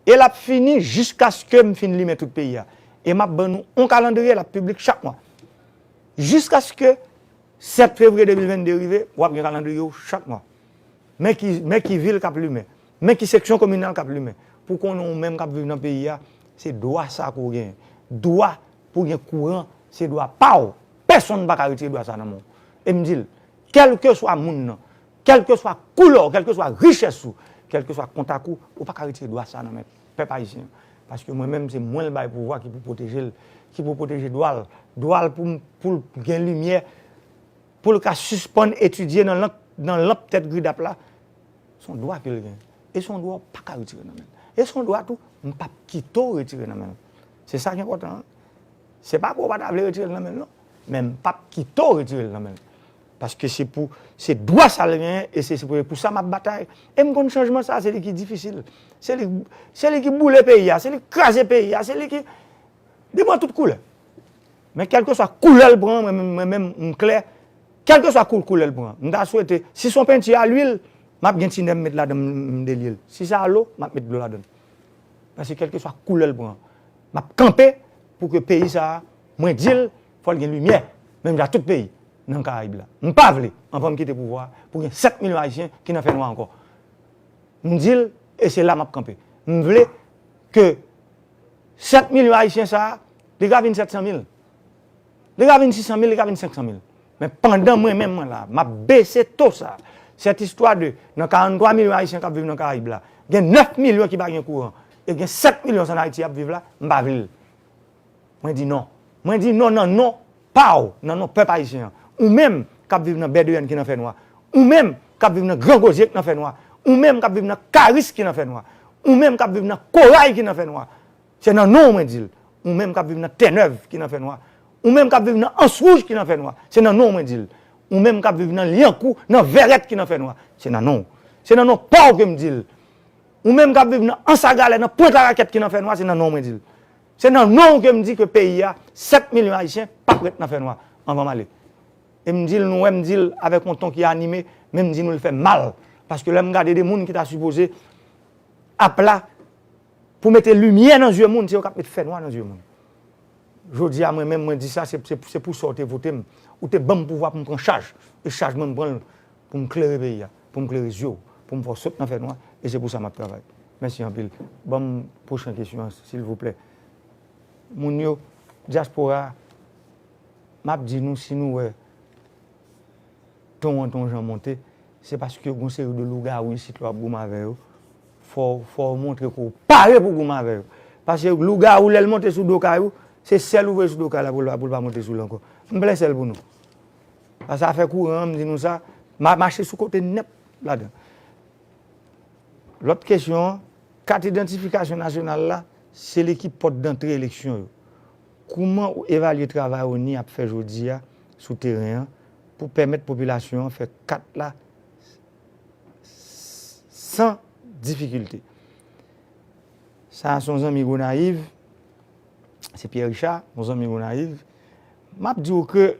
E l ap fini jiskaske m fin limen tout peyi a. E m ap ban nou yon kalandriye, l ap piblik chak mwa. Jiskaske sèt fevriye de mil vennde rive, w ap gen kalandriye w chak mwa. Men ki, men ki vil k ap limen. Men ki seksyon kominal k ap limen. Pou konnen ou menm k ap viv nan peyi a, se dwa sa a ke w genyen. Dwa pou gen kouran, se dwa pa w. Pèsonn pa ka retire dwa sa a nan men w. E m di l, kèlkeswa moun nan, kèlkeswa koulè w, kèlkeswa richès ou, kèlkeswa kontak ou, ou pa ka retire dwa sa a nan men pèp ayisyen an. Paske mwen menm, se mwen l bay pouvwa ki pou pwoteje l, ki pou pwoteje dwa l. Dwa l pou, pou l gen limyè, pou l ka sispann etidye nan lanp, nan lanp tèt gridap la. Se yon dwa ke l gen. E se yon dwa w pa ka retire nan men l. E se yon dwa tou, m p ap kite w retire nan men l. Se sa ki enpòtan an. Se pa ke w pa ta vle retire l nan men l non. Men m p ap kite w retire l nan men l. Paske se pou, se dwa sa l genyen e se, se pou, pou sa m ap batay. E m konn chanjman sa, se li ki difisil. Se li, se li ki boule peyi a, se li ki kraze peyi a, se li ki, li pran tout koulè. Men kèlkeswa koulè l pran, mwen menm, mwen menm, m klè. Kèlkeswa kou, koulè l pran. M ta swete, si se yon penti a lwil, m ap gen tinè m met ladan m, m delye l. Si se a lo, m ap met dlo ladan l. Paske kèlkeswa koulè l pran, m ap kanpe pou ke peyi sa a, mwen di l, fò l gen limyè, menm jan tout peyi nan Karayib la. M pa vle, anvan m kite pouvwa a, pou gen sèt milyon Ayisyen ki nan fènwa ankò. M di l, e se la m ap kanpe. M vle ke sèt milyon Ayisyen sa a, li ka vin sèt san mil. Li ka vin sis san mil, li ka vin senk san mil. Men pandan mwen menm mwen la, m ap bese to sa a. Sèt istwa de, nan karannntwa milyon Ayisyen k ap viv nan Karayib la, gen nèf milyon ki pa gen kouran, e gen sèt milyon s ann Ayiti ap viv la, m pa vle l. Mwen di non. Mwen di non nan non pa w, nan non pèp ayisyen an. Ou menm k ap viv nan Bèdeyèn ki nan fènwa. Ou menm k ap viv nan Gran Gozye ki nan fènwa. Ou menm k ap viv nan Karis ki nan fènwa. Ou menm k ap viv nan Koray ki nan fènwa. Se nan non w mwen di l. Ou menm k ap viv nan Tènèv ki nan fènwa. Ou menm k ap viv nan Ans Wouj ki nan fènwa. Se nan non w mwen di l. Ou menm k ap viv nan Lyankou, nan Vèrèt ki nan fènwa. Se nan non w. Se nan non pa w ke m di l. Ou menm k ap viv nan Anse à Galets, nan Pwent Larakèt ki nan fènwa, se nan non w mwen di l. Se nan non w ke m di ke peyi a, sèt milyon Ayisyen p ap ret nan fènwa anvan m ale. E m di l, nou wè m di l avèk yon ton ki anime, men m di nou l fè m mal. Paske lè m gade de moun ki ta sipoze ap la pou mete limyè nan zye moun, se yo k ap met fènwa nan zye moun. Jodi a, mwen menm, mwen di sa, se, se, se pou sa w te vote m. Ou te ban m pouvwa pou m pran chaj. E chaj mwen, m pran l pou m klere peyi a, pou m klere zye w, pou m fè w sot nan fènwa. E se pou sa m ap travay. Mèsi anpil. Ban m pwochen kesyon an, silvouplè. Moun yo, dyaspora a, m ap di nou, si nou wè ton an te yon jan monte, se paske gen yon seri de lougawou isit la w ap goumen avè yo. Fò, fò w montre ke w pare pou goumen avè yo. Paske lougawou, lè l monte sou do kay ou, se sèl ou voye sou do kay la pou l, pou l pa monte sou l ankò. M plè sèl pou nou. Paske afè kouran an, m di nou sa, m a mache sou kote nèt ladan. Lòt kesyon an, kat idantifikasyon nasyonal la, se li ki pòt dantre eleksyon yo. Kouman ou evalye travay ONI ap fè jodi a sou teren an pou pèmèt popilasyon an fè kat la san difikilte? Sa a se yon zanmi Gonayiv, se Pierre Richard, yon zanmi Gonayiv. M ap di w ke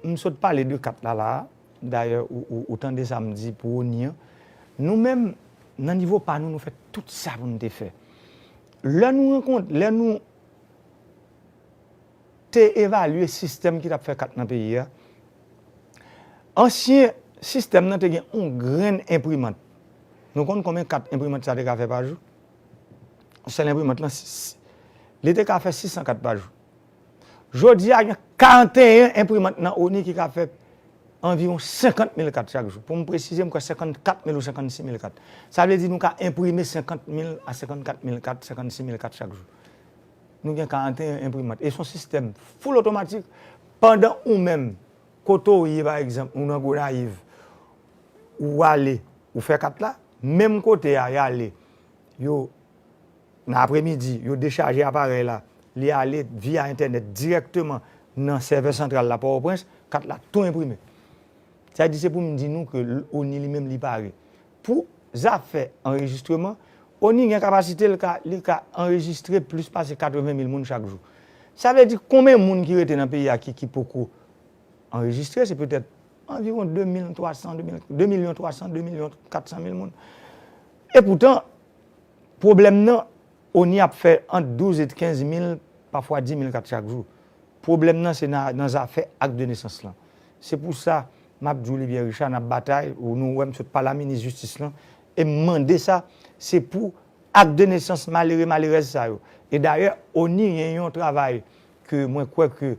m sot pale de kat la la a. Dayè, ou, ou, ou tande sa m di pou ONI an. Nou menm, nan nivo pa nou, nou fè tout sa pou n te fè. Lè nou rankont, lè nou te evalye sistèm ki t ap fè kat nan peyi a, ansyen sistèm nan te gen yon grenn enprimant. Nou konn konbyen kat enprimant sa te ka fè pa jou? Sèl enprimant lan, s- s- li te ka fè sis san kat pa jou. Jodi a, gen karanteyen enprimant nan ONI ki ka fè anviwon senkant mil kat chak jou. Pou m presize, m kwè senkannkat mil ou senkannsis mil kat. Sa vle di nou ka enprime senkant mil a senkannkat mil kat, senkannsis mil kat chak jou. Nou gen karanteyen enprimant. E se yon sistèm full otomatik. Pandan ou menm, kote w ye, pa egzanp, ou nan Gonayiv, ou ale, ou fè kat la, menm kote a, y ale, yo nan apremidi, yo dechaje aparèy la, li ale via entènèt dirèkteman nan sèvè santral la Pòtoprens, kat la tou enprime. Sa di se pou m di nou ke l- ONI li menm li pare. Pou zafè anrejistreman, ONI gen kapasite l ka, li ka anrejistre plis pase katreven mil moun chak jou. Sa vle di konbyen moun ki rete nan peyi a ki, ki poko anrejistre, se petèt anviwon de mil twa san, de mil, de milyon twa san, de milyon kat san mil moun. E poutan, pwoblèm nan, ONI ap fè ant douz e kenz mil, pafwa dis mil kat chak jou. Pwoblèm nan, se nan, nan zafè ak de nesans lan. Se pou sa, m ap di w, Libyen Richard, n ap batay, ou nou wè m sot pale a minis jistis lan, e m mande sa, se pou ak de nesans malere, malerèz sa yo. E dayè, ONI gen yon travay ke mwen kwè ke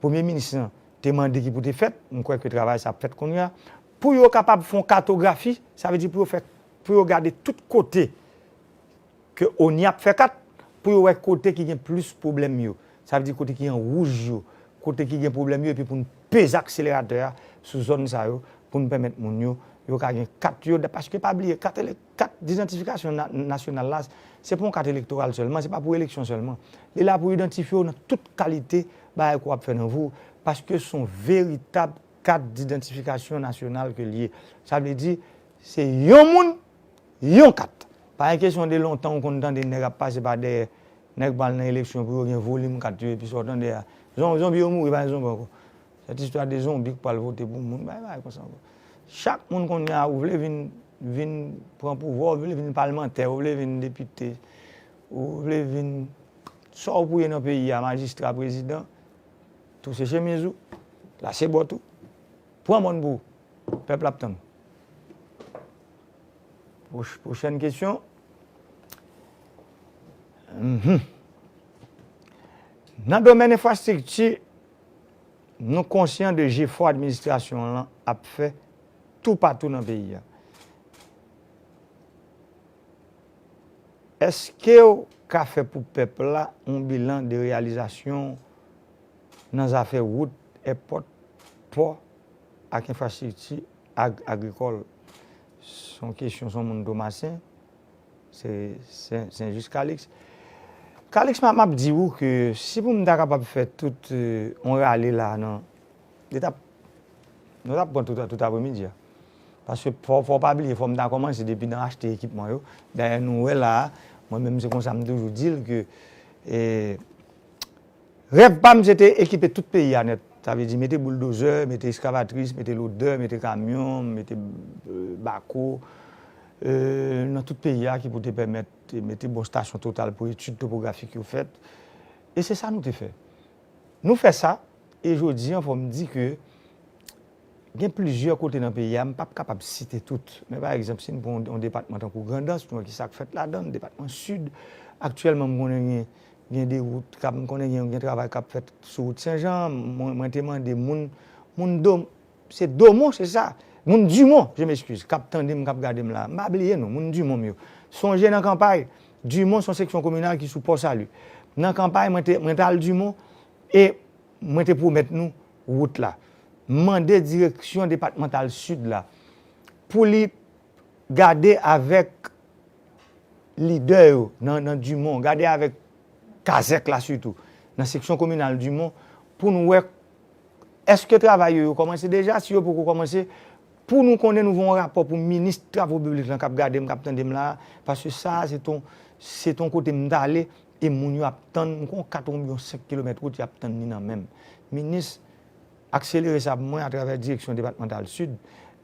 premye minis lan te mande ki pou te fèt, m kwè ke travay sa ap fèt kounye a, pou yo kapab fè yon katografi, sa vle di pou yo fè, pou yo gade tout kote ke ONI ap fè kat, pou yo wè kote ki gen plis pwoblèm yo. Sa vle di kote ki an wouj yo, kote ki gen pwoblèm yo, epi pou n peze akseleratè a sou zòn sa yo, pou n pèmèt moun yo, yo ka gen kat yo, paske pa bliye, kat, ele- kat didantifikasyon na- nasyonal la, se pa yon kat elektoral sèlman, se pa pou eleksyon sèlman. Li la pou idantifye w nan tout kalite bagay ke w ap fè nan vi w, paske se yon veritab kat didantifikasyon nasyonal ke l ye. Sa vle di, se yon moun, yon kat. Pa gen kesyon de lontan ou konn tande nèg ap pase pa dèyè, nèg pral nan eleksyon pou yo gen volim kat yo, epi sa w tande a. Zon- zonbi yo mouri, pa gen zonbi ankò. Sèt istwa de zonbi k pral vote pou moun, bay bagay konsa ankò. Chak moun kounye a, ou vle vin, vin pran pouvwa, ou vle vin palmantè, ou vle vin depite, ou vle vin sa w pou ye nan peyi a, majistra, prezidan, touse chemiz ou, lase bòt ou, pran mòn pou ou. Pèp la ap tann ou. Pwoch- Pwochèn kesyon. Mhm. Nan domèn enfrastrikti, nou konsyan de jefò administrasyon lan ap fè toupatou nan peyi a. Èske w ka fè pou pèp la yon bilan de reyalizasyon nan zafè wout, èpòt, pò ak enfrastrikti ag- agrikòl? Se yon kesyon, se yon moun Tomasen, se Sen- Sen Jis Kalix. Kalix, m ap- m ap di w ke si pou m ta kapab fè tout, euh, yon rale la nan, li t ap, nou t ap pran tout, tout apremidi a. Paske fò, fò w pa bliye, fò m ta kòmanse depi nan achte ekipman yo. Dayè, nou wè la a, mwen menm se konsa m toujou di l ke, eh, rèv pa m se te ekipe tout peyi a nèt. Sa vle di mete bouldozè, mete eskavatris, mete lodè, mete kamyon, mete, euh, bako, euh, nan tout peyi a ki pou te pèmèt mete bon stasyon Total pou etid topografik yo fèt. E se sa nou te fè. Nou fè sa, e jodi an, fò m di ke gen plizyè kote nan peyi a, m p ap kapab site tout. Men pa egzanp, si n pran yon, yon depatman tankou Grandans, nou wè ki sa k fèt ladan l, depatman Sid. Aktyèlman, m konnen gen, gen de wout k ap, m konnen gen, gen travay k ap fèt sou wout Senjan. Mwen, mwen te mande moun, moun Dom, se Domon, se sa? Moun Dimon, je m'excuse, k ap tande m, k ap gade m la. M pa bliye nou, moun Dimon m yo. Sonje nan Kanpay, Dimon se yon seksyon kominal ki sou Pò Sali. Nan Kanpay, mwen te, mwen t al Dimon, e mwen te pwomèt nou wout la. M mande direksyon depatmantal Sid la pou li gade avèk lidè yo nan, nan Dimon, gade avèk kazèk la sitou, nan seksyon kominal Dimon, pou n wè èske travay yo, yo kòmanse deja, si yo poko kòmanse, pou nou konnen nou voye yon rapò pou minis travo piblik lan k ap gade m, k ap tande m la, paske sa a, se ton, se ton kote m t ale, e moun yo ap tann, m konn kat oubyen senk kilomèt wout, y ap tann ni nan men m. Minis, akselere sa pou mwen atravè direksyon depatmantal Sid.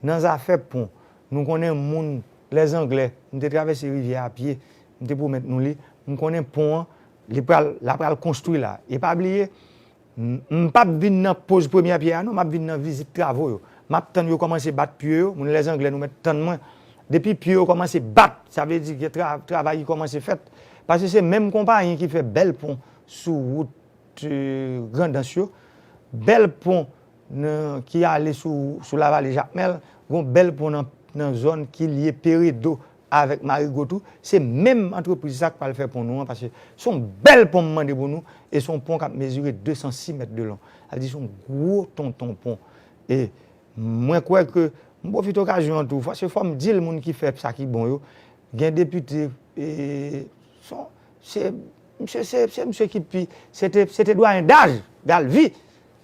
Nan zafè pon, nou konnen moun Lèzanglè, m te travèse rivyè a pye, m te pwomèt nou li, m konnen pon an, li pral, l ap pral konstwi la. E pa bliye, m, m p ap vin nan poz premyè pye a non, m ap vin nan vizit travo yo. M ap tann yo kòmanse bat pye yo, moun Lèzanglè nou mèt tann mwen. Depi pye yo kòmanse bat, sa vle di gen tra-, travay ki kòmanse fèt. Paske se menm konpayi ki fè bèl pon sou wout, euh, Grandans yo, bèl pon nan, ki ale sou, sou Lavale Jakmèl, gon bèl pon nan, nan zòn ki lye Peredo avèk Marigo tou, se menm antrepriz sa k pral fè pon nou an, paske se yon bèl pon m mande pou nou, e se yon pon k ap mezire de san sis mèt de long. Sa vle di se yon gwo tonton pon. E mwen kwè ke, m pwofite okazyon an tou, paske fò m di l moun ki fè sa ki bon yo, gen depite, e, se, misye, se, se misye ki pi, se te, se te dwayen daj, Galvi,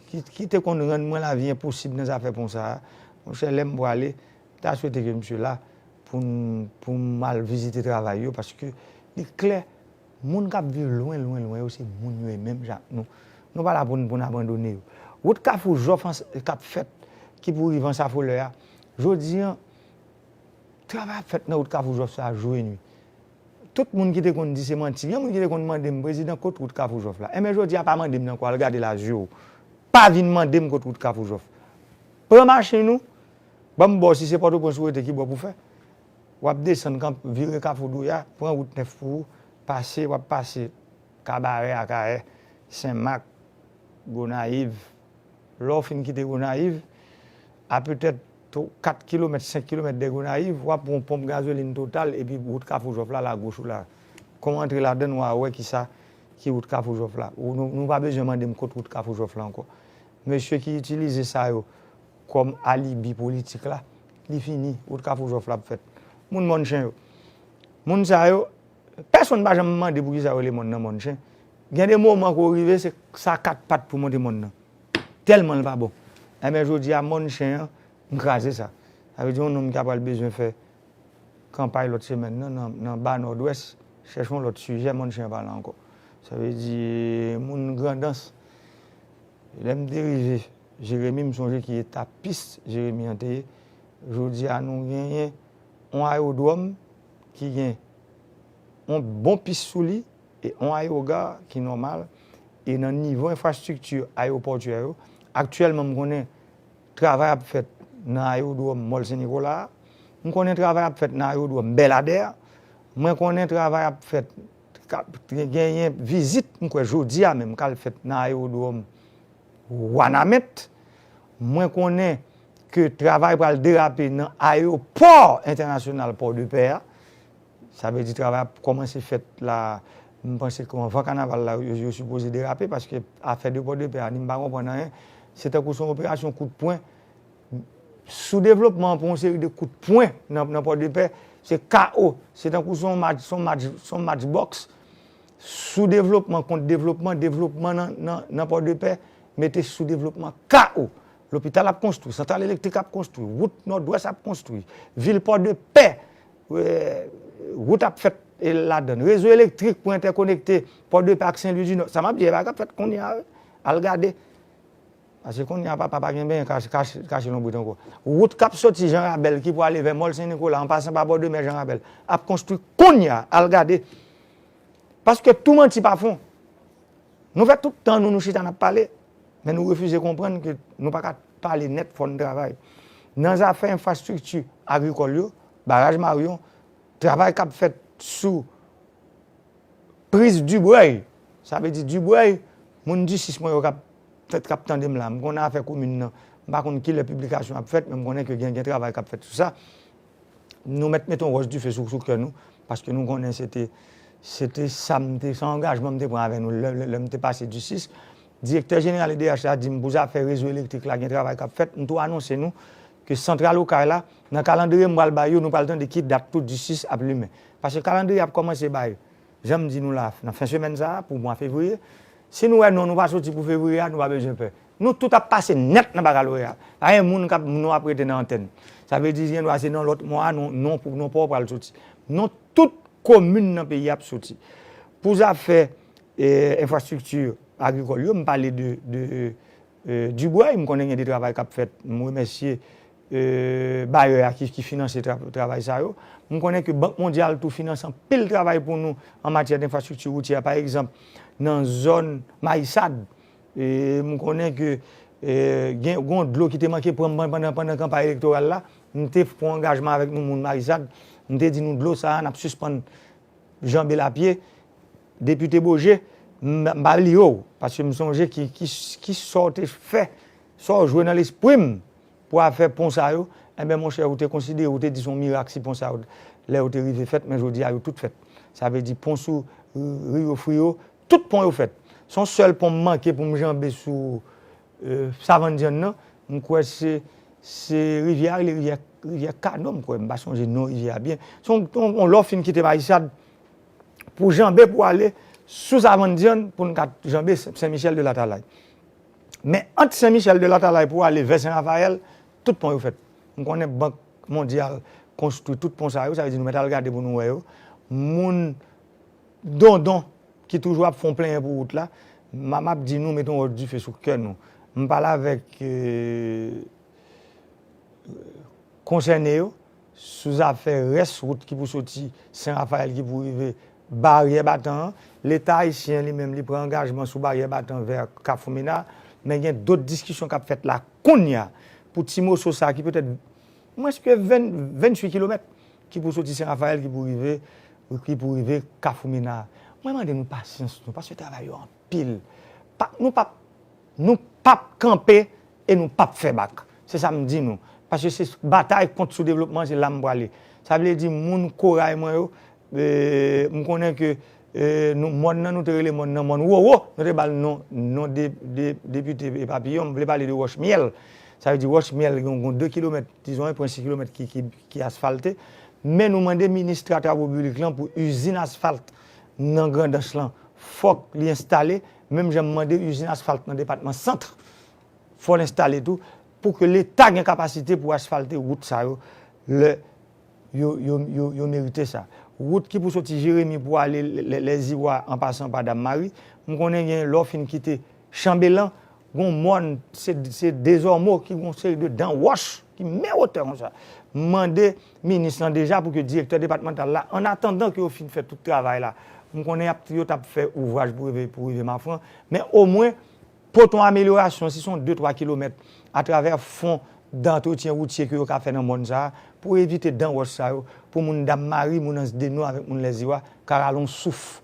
ki, ki te konn rann mwen lavi enposib nan zafè pon sa a. Monchè, lè m prale, m ta swete ke misye la pou m, pou m al vizite travay yo, paske li klè, moun k ap viv lwen, lwen, lwen yo, se moun yo ye menm jan ak nou. Nou pa la pou n, pou n abandone yo. Wout Kafou Jòf an, k ap fèt, ki pou rive Ansafolè a, jodi a, travay ap fèt nan wout Kafou Jòf sa a jou e nwi. Tout moun ki te konn di se manti. Gen moun ki te konn mande m, "Prezidan, kot wout Kafou Jòf la?" Enben, jodi a, pa mande m nan kwa, al gade l a zye w. Pa vin mande m kot wout Kafou Jòf. Pran machin ou, ban m ba w, si se Pòtoprens ou rete, ki bò pou fè. W ap desann, kanp-, vire Kafou Douya, pran wout nèf pou ou, pase, w ap pase Kabarè, Akayè, Senmak, Gonayiv. Lè w fin kite Gonayiv, a petèt kat kilomèt, senk kilomèt de Gonayiv, w ap pran yon ponp gazolin Total, epi wout Kafou Jòf la, lagoch ou la. Kòm w antre ladann, w a wè kisa ki wout Kafou Jòf la. Ou, nou, nou pa bezwen mande m kot wout Kafou Jòf la ankò. Mesye ki itilize sa yo kòm alibi politik la, li fini, wout Kafou Jòf la ap fèt. Moun Mòn Chen yo. Moun sa yo, pèsonn pa janm mande poukisa yo rele mòn nan Mòn Chen. Gen de moman ke w rive, se sa kat pat pou monte mòn nan. Tèlman l pa bon. Enben, jodi a, Mòn Chen an, m kraze sa. Sa vle di yon nonm ki apral bezwen fè kanpay lòt semèn nan, nan, nan Ba Nòdwès, chèche yon lòt sijè, Mòn Chen an pa la ankò. Sa vle di, moun Grandans, lè m te rive Jeremi, m sonje ki eta pis Jeremi an te ye. Jodi a, nou genyen yon ayewodwòm ki gen yon bon pis sou li, e yon ayewogà ki nòmal, e nan nivo enfrastrikti ayewopòtyè yo, aktyèlman, m konnen travay ap fèt nan ayewodwòm Mòl Sen Nikola a, m konnen travay ap fèt nan ayewodwòm Bèladè a, mwen konnen travay ap fèt, ka-, genyen vizit, m kwè jodi a menm, k al fèt nan ayewodwòm Wanament. Mwen konnen ke travay pral derape nan ayewopò entènasyonal Pòdepè a. Sa vle di travay ap kòmanse fèt la. M panse ke anvan kanaval la, yo, yo sipoze derape, paske afè de Pòdepè a, ni m pa konprann anyen. Se tankou se yon operasyon kout pwen. Soudevlopman an pran yon seri de kout pwen nan, nan Pòdepè. Se kawo. Se tankou se yon match, se yon match, se yon match bòks. Soudevlopman kont devlopman, devlopman nan, nan, nan Pòdepè, mete soudevlopman kawo. Lopital ap konstwi, santral elektrik ap konstwi, wout Nòdwès ap konstwi, vil Pòdepè, eh, wout ap fèt, eh, ladann. Rezo elektrik pou entèkonekte Pòdepè ak Sen Lwi di Nò. Sa m ap di, e bagay k ap fèt kounye a, wi. Al gade. Paske kounye a, papa pa gen benyen kache, kache, kache lonbrit ankò. Wout k ap soti Jan Rabèl ki pou ale vè Mòl Sen Nikola, an pasan pa bò de mè Jan Rabèl, ap konstwi kounye a, al gade. Paske tou manti pa fon. Nou fè tout tan nou, nou chita n ap pale, men nou refize konprann ke nou pa ka pale nèt, fò n travay. Nan zafè enfrastrikti agrikòl yo, baraj Marion, travay k ap fèt sou priz Dibrèy. Sa vle di Dibrèy, moun Disis mwen yo k ap, k ap tande m la. M konnen afè komin nan. M pa konn kilè piblikasyon ap fèt, men m konnen ke gen, gen travay k ap fèt sou sa. Nou mèt mete yon wòch dife sou, sou kè nou, paske nou konnen se te, se te sa m te, se angajman m te pran avè nou lè, lè, lè m te pase Disis. Direktè jeneral E D H la di m pou zafè rezo elektrik la gen travay k ap fèt. M tou anonse nou ke santral Okay la, nan kalandriye m pral bay yo, nou pral tande ki dat tou Disis ap limen. Paske kalandriye ap kòmanse bay, jan m di nou la, nan fen semèn sa a, pou mwa fevriye. Si nou wè non nou pa soti pou fevriye a, nou pa bezwen pè. Nou tout ap pase nèt nan bakaloreya. Pa gen moun k ap, non ap rete nan antèn. Sa vle di, gendwa se nan lòt mwa a, non, non, non pa w pral soti. Non tout komin nan peyi a ap soti. Pou zafè, eh, enfrastrikti agrikòl yo, m pale de, de, eh, Dibrèy, m konnen gen de travay k ap fèt. M remèsye, eh, bayè a ki, ki finanse tra-, travay sa yo. M konnen ke Bank Mondyal tou finanse anpil travay pou nou an matyè denfrastrikti woutyè. Pa egzanp, nan zòn Mayisad, eh, m konnen ke, eh, gen, gen yon dlo ki te manke pran m pandan, pandan kanpay elektoral la. M te pran angajman avèk nou moun Mayisad. M te di nou dlo sa a, n ap sispann janbe l a pye. Depite Boje, m, m pa bliye w, paske m sonje ki, ki, ki sò w te fè, sò w jwe nan lespri m pou afè pon sa yo. Enben, monchè, ou te konsidere, ou te di se yon mirak si pon sa yo, lè yo te rive fèt, men jodi a, yo tout fèt. Sa vle di pon sou Rio Frio, tout pon yo fèt. Se yon sèl pon m manke pou m janbe sou, eh, Savanndyann nan. M kwè se, se rivyè a rele rivyè, rivyè Kano, m kwè. M pa sonje non rivyè a byen. Se yon, yon, yon lè w fin kite Mayisad, pou janbe pou ale sou Savanndyann, pou n ka janbe Sen Michèl de Latalay. Men ant Sen Michèl de Latalay pou ale vè Sen Rafayèl, tout pon yo fèt. M konnen Bank Mondyal konstwi tout pon sa yo, sa vle di nou mèt al gade pou nou wè yo. Moun dondon ki toujou ap fè yon plenyen pou wout la, m ap di nou mete yon wòch dife sou kè nou. M pale avèk konsène yo sou zafè rès wout ki pou soti Sen Rafayèl ki pou rive Baryè Batan an. Leta ayisyen li menm li pran angajman sou Baryè Batan vè Kafou Mina, men gen dòt diskisyon k ap fèt la kounye a pou ti moso sa ki petèt mwens ke venntuit kilomèt ki pou soti Sen Rafayèl ki pou rive ki pou rive Kafou Mina. Mwen mande nou pasyans nou paske travay yo anpil. Pa, nou p ap nou p ap kanpe e nou p ap fè bak. Se sa m di nou. Paske se batay kont soudevlopman, se la m prale. Sa vle di moun koray mwen yo, e, m konnen ke e, nou, mòn nan, nou te rele mòn nan mòn Wowo, nou te ba l non, non de, de, depite Papiyon, m vle pale de Wòch Myèl. Sa vle di Wòch Myèl gen yon de kilomèt, dizon en pwen sis kilomèt ki, ki, ki asfalte. Men nou mande minis tra, travo piblik lan pou izin asfalt nan Grandans lan, fòk li enstale, menm jan m mande izin asfalt nan depatman Sant, fò l enstale tou, pou ke Leta gen kapasite pou asfalte wout sa yo, lè yo, yo, yo, yo merite sa. Wout ki pou soti Jeremi pou ale Lè, Lè, Lèziwa an pasan pa Dam Mari, m konnen gen lè w fin kite Chanbelan, gon mòn, se, se dezòmo ki gon seri de dan wòch ki men wotè konsa. M mande minis lan deja pou ke direktè depatmantal la, an atandan ke yo fin fè tout travay la, m konnen y ap, yo t ap fè ouvraj pou rive, pou rive Mafran, men omwen pote yon amelyorasyon, si se yon de twa kilomèt, atravè fon dantretyen woutye ke yo ka fè nan mòn sa a, pou evite dan wòch sa yo, pou moun Dam Mari, moun Ans Deno avèk moun Lèziwa ka rale yon souf.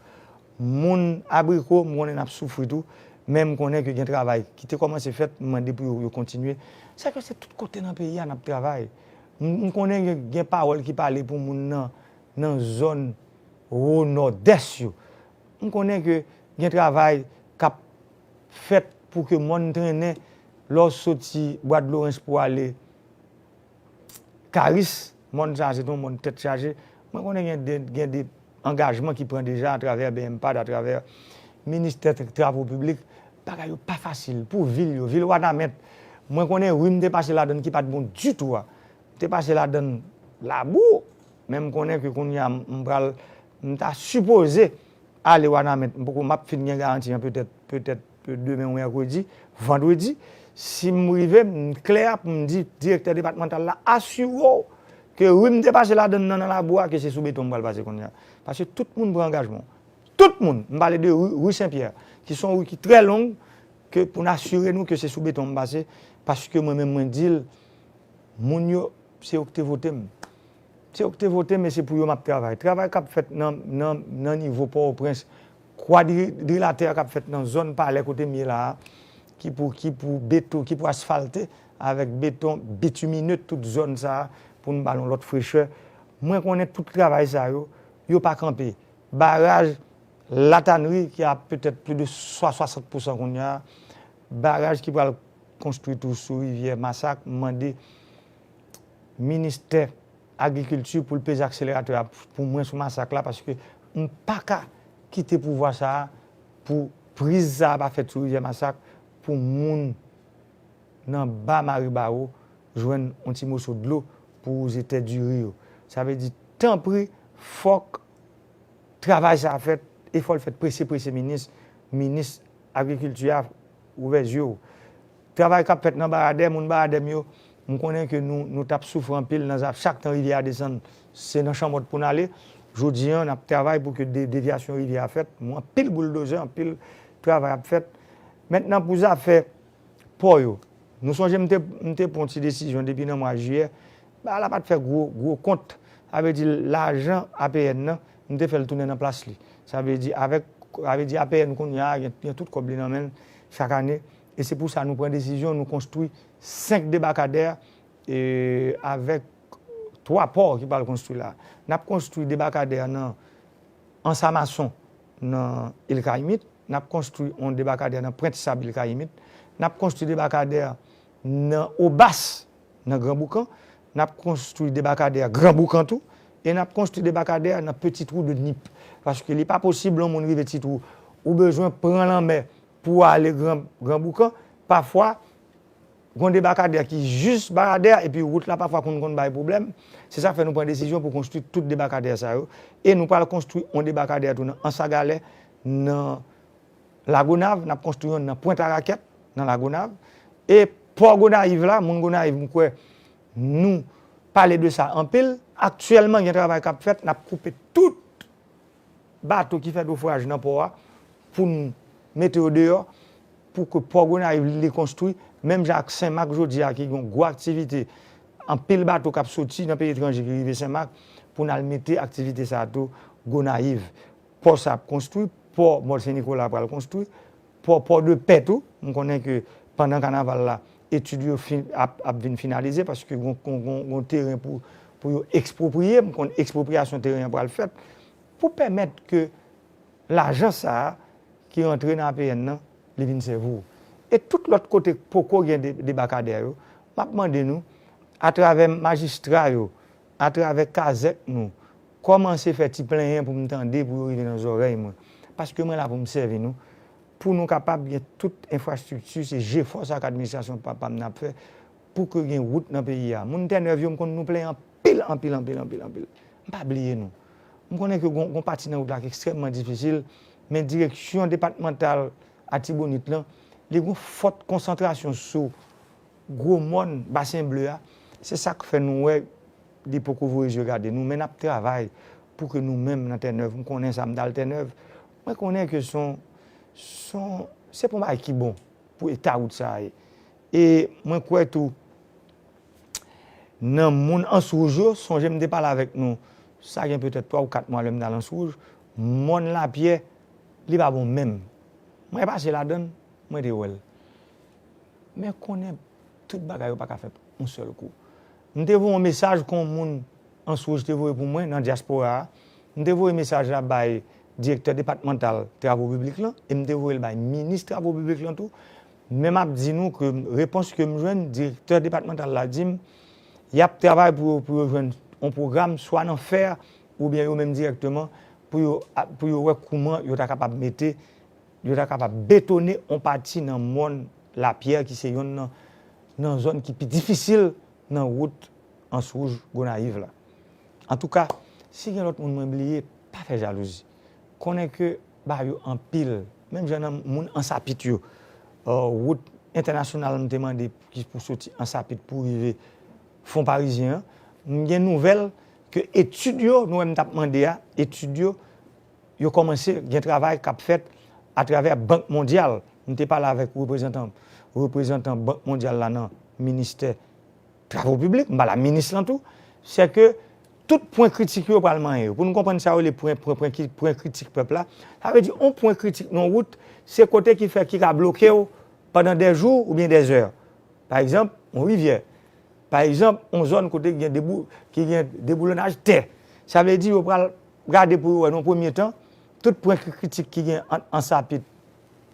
Moun Abriko, m konnen n ap soufri tou, men m konnen ke gen travay ki te kòmanse fèt, m mande pou yo, yo kontinye. Sèke se tout kote nan peyi a n ap travay. M, m konnen gen, gen pawòl ki pale pou moun nan, nan zòn wo nòdès yo. M konnen ke gen travay k ap fèt pou ke mòn trennen lè w soti Bwa Dlorens pou ale Karis, mòn sa a se te yon mòn tèt chaje. Mwen konnen gen de, gen de angajman ki pran deja atravè BMPAD, atravè Ministè Travo Piblik. Bagay yo pa fasil pou vil yo, vil Wanament. Mwen konnen ri m te pase ladan l ki pa t bon ditou a. M te pase ladan l labou, men m konnen ke kounye a m pral, m ta sipoze ale Wanament, m poko, m ap fin gen garanti an petèt, petèt demen ou mèkredi, vandredi. Si m rive, m klè pou m di direktè depatmantal la, asire w ke ri m te pase ladan l nan, nan labou a, ke se sou beton m pral pase kounye a. Paske tout moun pran angajman. Tout moun, m pale de ri, ri Sen Pyè, ki se yon ri ki trè long, ke pou n asire nou ke se sou beton m pase, paske mwen menm mwen di l, moun yo, se yo ki te vote m. Se yo ki te vote m e se pou yo m ap travay. Travay k ap fèt nan, nan, nan nivo Pòtoprens, kwadrilatè k ap fèt nan zòn Palè kote m ye la a, ki pou, ki pou beto, ki pou asfalte avèk beton bitimine tout zòn sa a pou n ba l yon lòt frechè. Mwen konnen tout travay sa yo, yo pa kanpe. Baraj Latanri ki a petèt plis de swa, swasant pousan kounye a, baraj ki pral konstwi tou sou rivyè Masak, m mande ministè agrikilti pou l peze akseleratè a pou mwen sou Masak la, paske m pa ka kite pouvwa sa a pou priz sa a pa fèt sou rivyè Masak, pou moun nan ba Maribawo jwenn yon ti moso dlo pou wouze tè diri yo. Sa vle di, tanpri, fòk travay sa a fèt, e fò l fèt prese, prese, minis, minis agrikilti a, ouvè zye w. Travay k ap fèt nan Baradè, moun Baradè m yo, m konnen ke nou, nou t ap soufri anpil nan zaf, chak tan rivyè a desann, se nan chanmòt pou n ale. Jodi a, n ap travay pou ke de, devyasyon rivyè a fèt, mwen anpil bouldozè, anpil travay ap fèt. Mentnan pou zafè pò yo. Nou sonje m te, m te pran yon ti desizyon depi nan mwa jiyè. Bagay la pa t fè gwo, gwo kont. Sa vle di lajan A P N nan, m te fè l tounen nan plas li. Sa vle di avèk, sa vle di A P N kounye a gen, gen tout kòb li nan men l chak ane. E se pou sa nou pran desizyon, nou konstwi senk debakadè e, avèk twa pò ki pral konstwi la. N ap konstwi debakadè nan Ansamason nan Il Kayimit, n ap konstwi yon debakadè nan Pwent Sab Il Kayimit, n ap konstwi debakadè nan Obas nan Gran Boukan, n ap konstwi debakadè Gran Boukan tou, e n ap konstwi debakadè nan Petit Trou de Nip. Paske li pa posib yon moun rive Ti Twou, ou bezwen pran lanmè pou ale Gran, Gran Boukan. Pafwa, Gen debakadè ki jis baradè, epi wout la pafwa konn konn bay pwoblèm. Se sa k fè nou pran desizyon pou konstwi tout debakadè sa yo. E nou pral konstwi yon debakadè tou nan Anse à Galets, nan Lagonav, n ap konstwi yon nan Pwent a Rakèt, nan Lagonav. E pò Gonayiv la, moun Gonayiv, m kwè nou pale de sa anpil. Aktyèlman, gen travay k ap fèt, n ap koupe tout bato ki fè dofwaj nan pò a pou n mete yo deyò, pou ke pò Gonayiv li konstwi, menm jan ak Senmak jodi a ki gen gwo aktivite, anpil bato k ap soti nan peyi etranje ki rive Senmak, pou n al mete aktivite sa a tou Gonayiv. Pò sa ap konstwi, pò Mòl Sen Nikola pral konstwi, pò Pòdepè tou. M konnen ke pandan kanaval la, etid yo fin, ap, ap vin finalize paske gon, gon, gon, gon teren pou, pou yo ekspropriye. M konn ekspropriyasyon teren an pral fèt pou pèmèt ke lajan sa a ki rantre nan A P N nan, li vin sèvi w. E tout lòt kote poko gen de, debakadè yo, m ap mande nou, atravè majistra yo, atravè kazèk nou, kòmanse fè ti plenyen pou m tande, pou yo rive nan zòrèy mwen. Paske mwen la pou m sèvi nou, pou nou kapab gen tout enfrastrikti, se jefò sa k administrasyon papa m nan ap fè, pou ke gen wout nan peyi a. Moun Tènèv yo, m konn nou plenyen anpil, anpil, anpil, anpil, anpil. M pa bliye nou. M konnen ke gon, gon pati nan wout la ki ekstrèmman difisil, men direksyon depatmantal Atibonit lan, li gon fòt konsantrasyon sou gwo mòn Basen Ble a. Se sa k fè nou wè li poko voye zye gade nou, men n ap travay pou ke nou menm nan Tènèv, m konnen sa, m t al Tènèv, mwen konnen ke se yon, se yon, se pa yon bagay ki bon pou eta wout sa a ye. E mwen kwè tou, nan moun Anse Rouge yo, sonje m te pale avèk nou, sa gen petèt twa ou kat mwa lè m t al Anse Rouge, mòn Lapyè, li pa bon menm. Mwen pase ladan l, mwen te wè l. Men konnen tout bagay yo pa ka fèt yon sèl kou. M te voye yon mesaj kon moun Anse Rouge te voye pou mwen nan dyaspora a. M te voye mesaj la bay direktè depatmantal travo piblik lan e m te voye l bay minis travo piblik lan tou. Men m ap di nou ke repons ke m jwenn, direktè depatmantal la di m, y ap travay pou yo, pou yo jwenn yon pwogram, swa nan fè, oubyen yo menm dirèkteman, pou yo, pou yo wè kouman yo ta kapab mete, yo ta kapab betone yon pati nan mòn Lapyè ki se yonn nan, nan zòn ki pi difisil nan wout Anse Rouge Gonayiv la. Antouka, si gen lòt moun mwen bliye, pa fè jalouzi. Konnen ke bagay yo anpil, menm jan nan moun Ansapit yo. Wout entènasyonal m te mande ki pou soti Ansapit pou rive Fon Parizyen an, m gen nouvèl ke etid yo, nou wè m t ap mande a, etid yo, yo kòmanse gen travay k ap fèt atravè Bank Mondyal. M te pale avèk reprezantan, reprezantan Bank Mondyal la nan ministè travo piblik, m pale a minis lan tou, se ke tout pwen kritik yo pral manyen yo. Pou nou konprann sa yo rele pwen, pwen, pwen, ki- pwen kritik pèp la, sa vle di yon pwen kritik nan wout, se kote ki fè ki ka bloke w pandan dè jou oubyen dè zè. Pa egzanp, yon rivyè. Pa egzanp, yon zòn kote ki gen debou, ki gen deboulonnaj tè. Sa vle di yo pral gade pou yo wè nan premye tan, tout pwen ki kritik ki gen ant Ansapit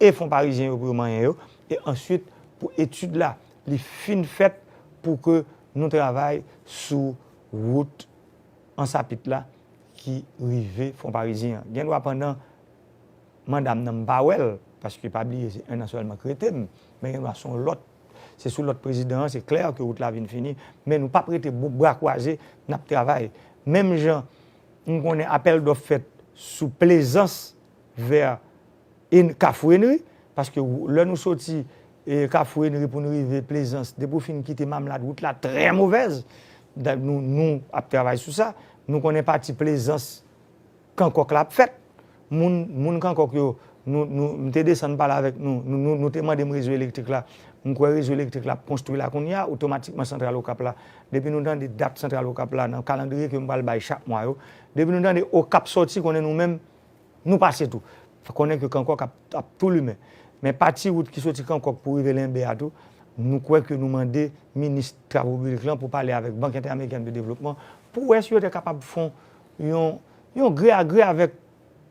e Fon Parizyen yo pou yo manyen yo, e answit pou etid la, li fin fèt pou ke nou travay sou wout Ansapit la ki rive Fon Parizyen an. Gen dwa pandan manda m nan m pa wè l, paske pa bliye se en an sèlman k rete m, men gen dwa se yon lòt, se sou lòt prezidan an, se klè ke wout la vin fini, men nou p ap rete bra kwaze, n ap travay. Menm jan m konnen apèl dòf fèt sou Plezans vè Kafou Enri, paske lè nou soti Kafou Enri pou n rive Plezans, depi w fin kite Mamlad, wout la trè movèz. Nou, nou ap travay sou sa. Nou konnen pati Plezans Kankòk la ap fèt. Moun, moun Kankòk yo, nou, nou, m te desann pale avèk nou, nou, nou, nou te mande m rezo elektrik la. M kwè rezo elektrik la ap konstwi la kounye a, otomatikman Santral Okap la. Depi nou tande dat Santral Okap la nan kalandriye ke m pral bay chak mwa yo, depi nou tande Okap sòti, konnen nou menm, nou pase tou. Konnen ke Kankòk ap, ap tou limen. Men pati wout ki soti Kankòk pou rive Lenbe a tou, nou kwè ke nou mande minis travo piblik lan pou pale avèk Bank Entèamerikèn de Devlopman pou wè si yo te kapab fè yon, yon gre a gre avèk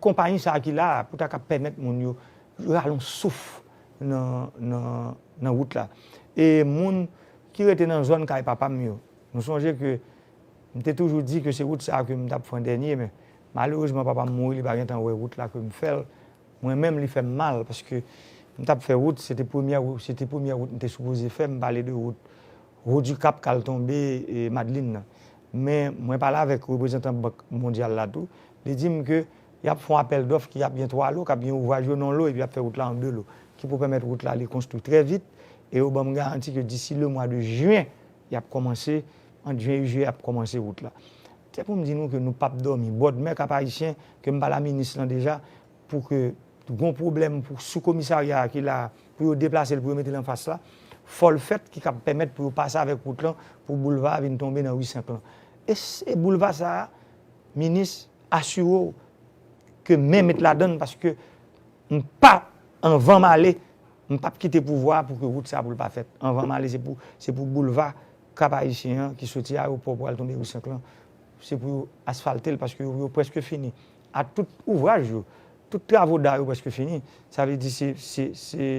konpayi sa a ki la a, pou ta kab pèmèt moun yo rale yon souf nan, nan, nan wout la. E moun ki rete nan zòn kay papa m yo, nou sonje ke m te toujou di ke se wout sa a ke m t ap fè an dènye, men malerezman papa m mouri, li pa gentan wè wout la ke m fè l. Mwen menm, li fè m mal, paske M t ap fè wout, se te premyè, se te premyè wout m te sipoze fè, m pale de wout Haut du Cap k al tonbe e Madlin nan. Men mwen pale avèk reprezantan Bank Mondyal la tou, li di m ke y ap fè yon apèl dòf ki ap gen twa lo, k ap gen ouvraj yo nan yon lo, epi y ap fè wout la an de lo, ki pou pèmèt wout la li konstwi trè vit, e yo ban m garanti ke disi le mwa de jen, y ap kòmanse, ant jen e jiyè, y ap kòmanse wout la. Se pou m di nou ke nou p ap dòmi. Bòdmè Kap Ayisyen, ke m pale a minis lan deja, pou ke gon pwoblèm pou sou komisarya a ki la, pou yo deplase l, pou yo mete l anfas la, fò l fèt ki kab pèmèt pou yo pase avèk wout lan, pou boulva a vin tonbe nan ri Senk lan. E, s- e boulva sa a, minis, asire w ke men met ladan l, paske m pa, anvan m ale, m p ap kite pouvwa a pou ke wout sa a pou l pa fèt. Anvan m ale, se pou, se pou boulva Kap Ayisyen an ki soti ayewopò pou al tonbe ri Senk lan, se pou yo asfalte l, paske yo, yo prèske fini. A tout ouvraj yo, tout travo da yo prèske fini. Sa vle di se, se, se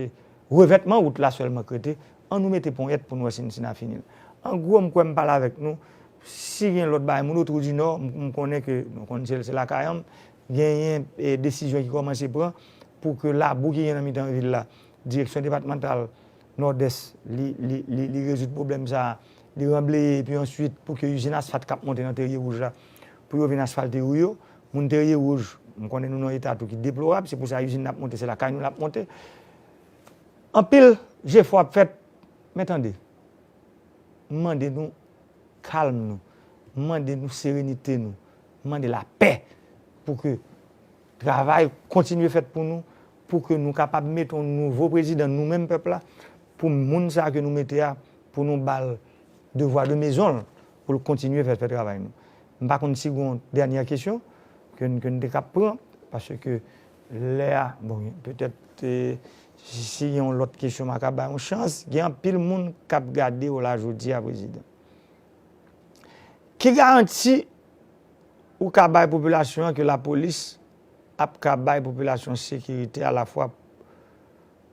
revètman wout la sèlman k rete. Ann nou mete ponyèt pou n wè si n, si n a fini l. An gwo, m kwè m pale avèk nou. Si gen lòt bagay, moun Otwou di Nò, m, m konnen ke, nou konn se, se lakay an m, genyen, e, desizyon ki kòmanse pran pou ke labou ki gen nan mitan vil la, direksyon depatmantal Nòdès, li, li, li, li rezoud pwoblèm sa a, li ranbleye, epi answit pou ke izin asfalt k ap monte nan Terye Wouj la, pou yo vin asfalte ri yo. Moun Terye Wouj, m konnen nou nan eta tou ki deplorab, se pou sa izin n ap monte, se lakay nou l ap monte. Anpil jefò ap fèt, men tande, m mande nou kalm nou, m mande nou serenite nou, m mande lapè pou ke travay kontinye fèt pou nou, pou ke nou kapab mete yon nouvo prezidan, nou menm pèp la, pou moun sa a ke nou mete a, pou nou ba l devwa de mezon l, pou l kontinye fè, fè travay nou. M pa konn si gon dènyè kesyon ke n, ke n te kab pran, paske lè a, bon, petèt, e, si, si gen yon lòt kesyon, m a ka bay yon chans, gen anpil moun k ap gade w la jodi a, prezidan. Ki garanti ou ka bay popilasyon an ke lapolis ap ka bay popilasyon sekirite alafwa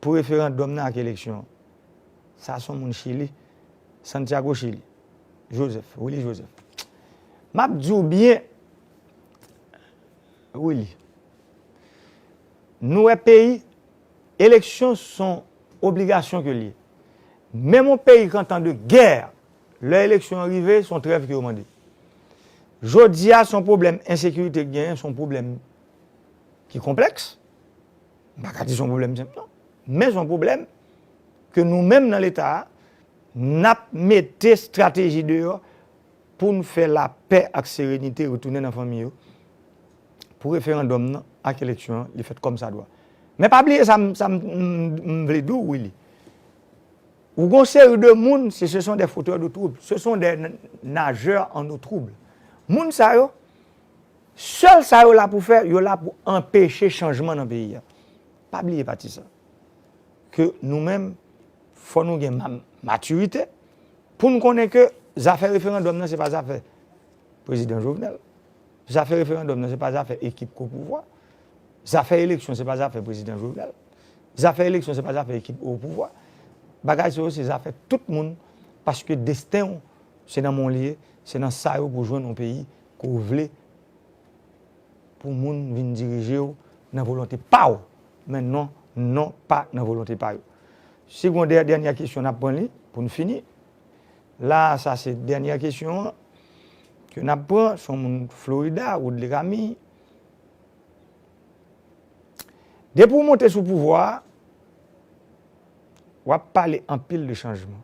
pou referandòm nan ak eleksyon an? Sa se yon moun Chili, Santiago, Chili. Joseph, Willy Joseph. M ap di w byen, Willy. Nou wè peyi, eleksyon se yon obligasyon ke l ye. Menm yon peyi k an tan de gè, lè eleksyon an rive, se yon trèv ke yo mande. Jodi a, se yon pwoblèm ensekirite k genyen, se yon pwoblèm ki konplèks. M pa ka di se yon pwoblèm senp, non. Men se yon pwoblèm ke nou menm nan Leta a, n ap mete estrateji deyò pou n fè lapè ak serenite retounen nan fanmi yo, pou referandòm nan ak eleksyon an, li fèt kòmsadwa. Men pa bliye sa m, sa m, m, m vle di w, Willy. Ou gon seri de moun, se, ce sont des fauteurs de troubles, ce sont des n- nageurs en eau trouble. Moun sa yo, sèl sa yo la pou fè, yo la pou anpeche chanjman nan peyi a. Pa bliye pati sa. Ke nou menm, fò nou gen ma- matirite pou n konnen ke zafè referandòm nan, se pa zafè prezidan Jovenel. Zafè referandòm nan, se pa zafè ekip k o pouvwa. Zafè eleksyon, se pa zafè prezidan Jovenel. Zafè eleksyon, se pa zafè ekip o pouvwa. Bagay sa yo, se zafè tout moun, paske desten w, se nan men w li ye, se nan sa yo pou w jwenn yon peyi ke w vle pou moun vin dirije w nan volonte pa w, men non, non pa nan volonte pa yo. Si gon dè- dènyè kesyon, n ap pran li pou n fini. La, sa se dènyè kesyon an ke n ap pran. Se yon moun Florida, Woodley Camille. Depi w monte sou pouvwa a, w ap pale anpil de chanjman.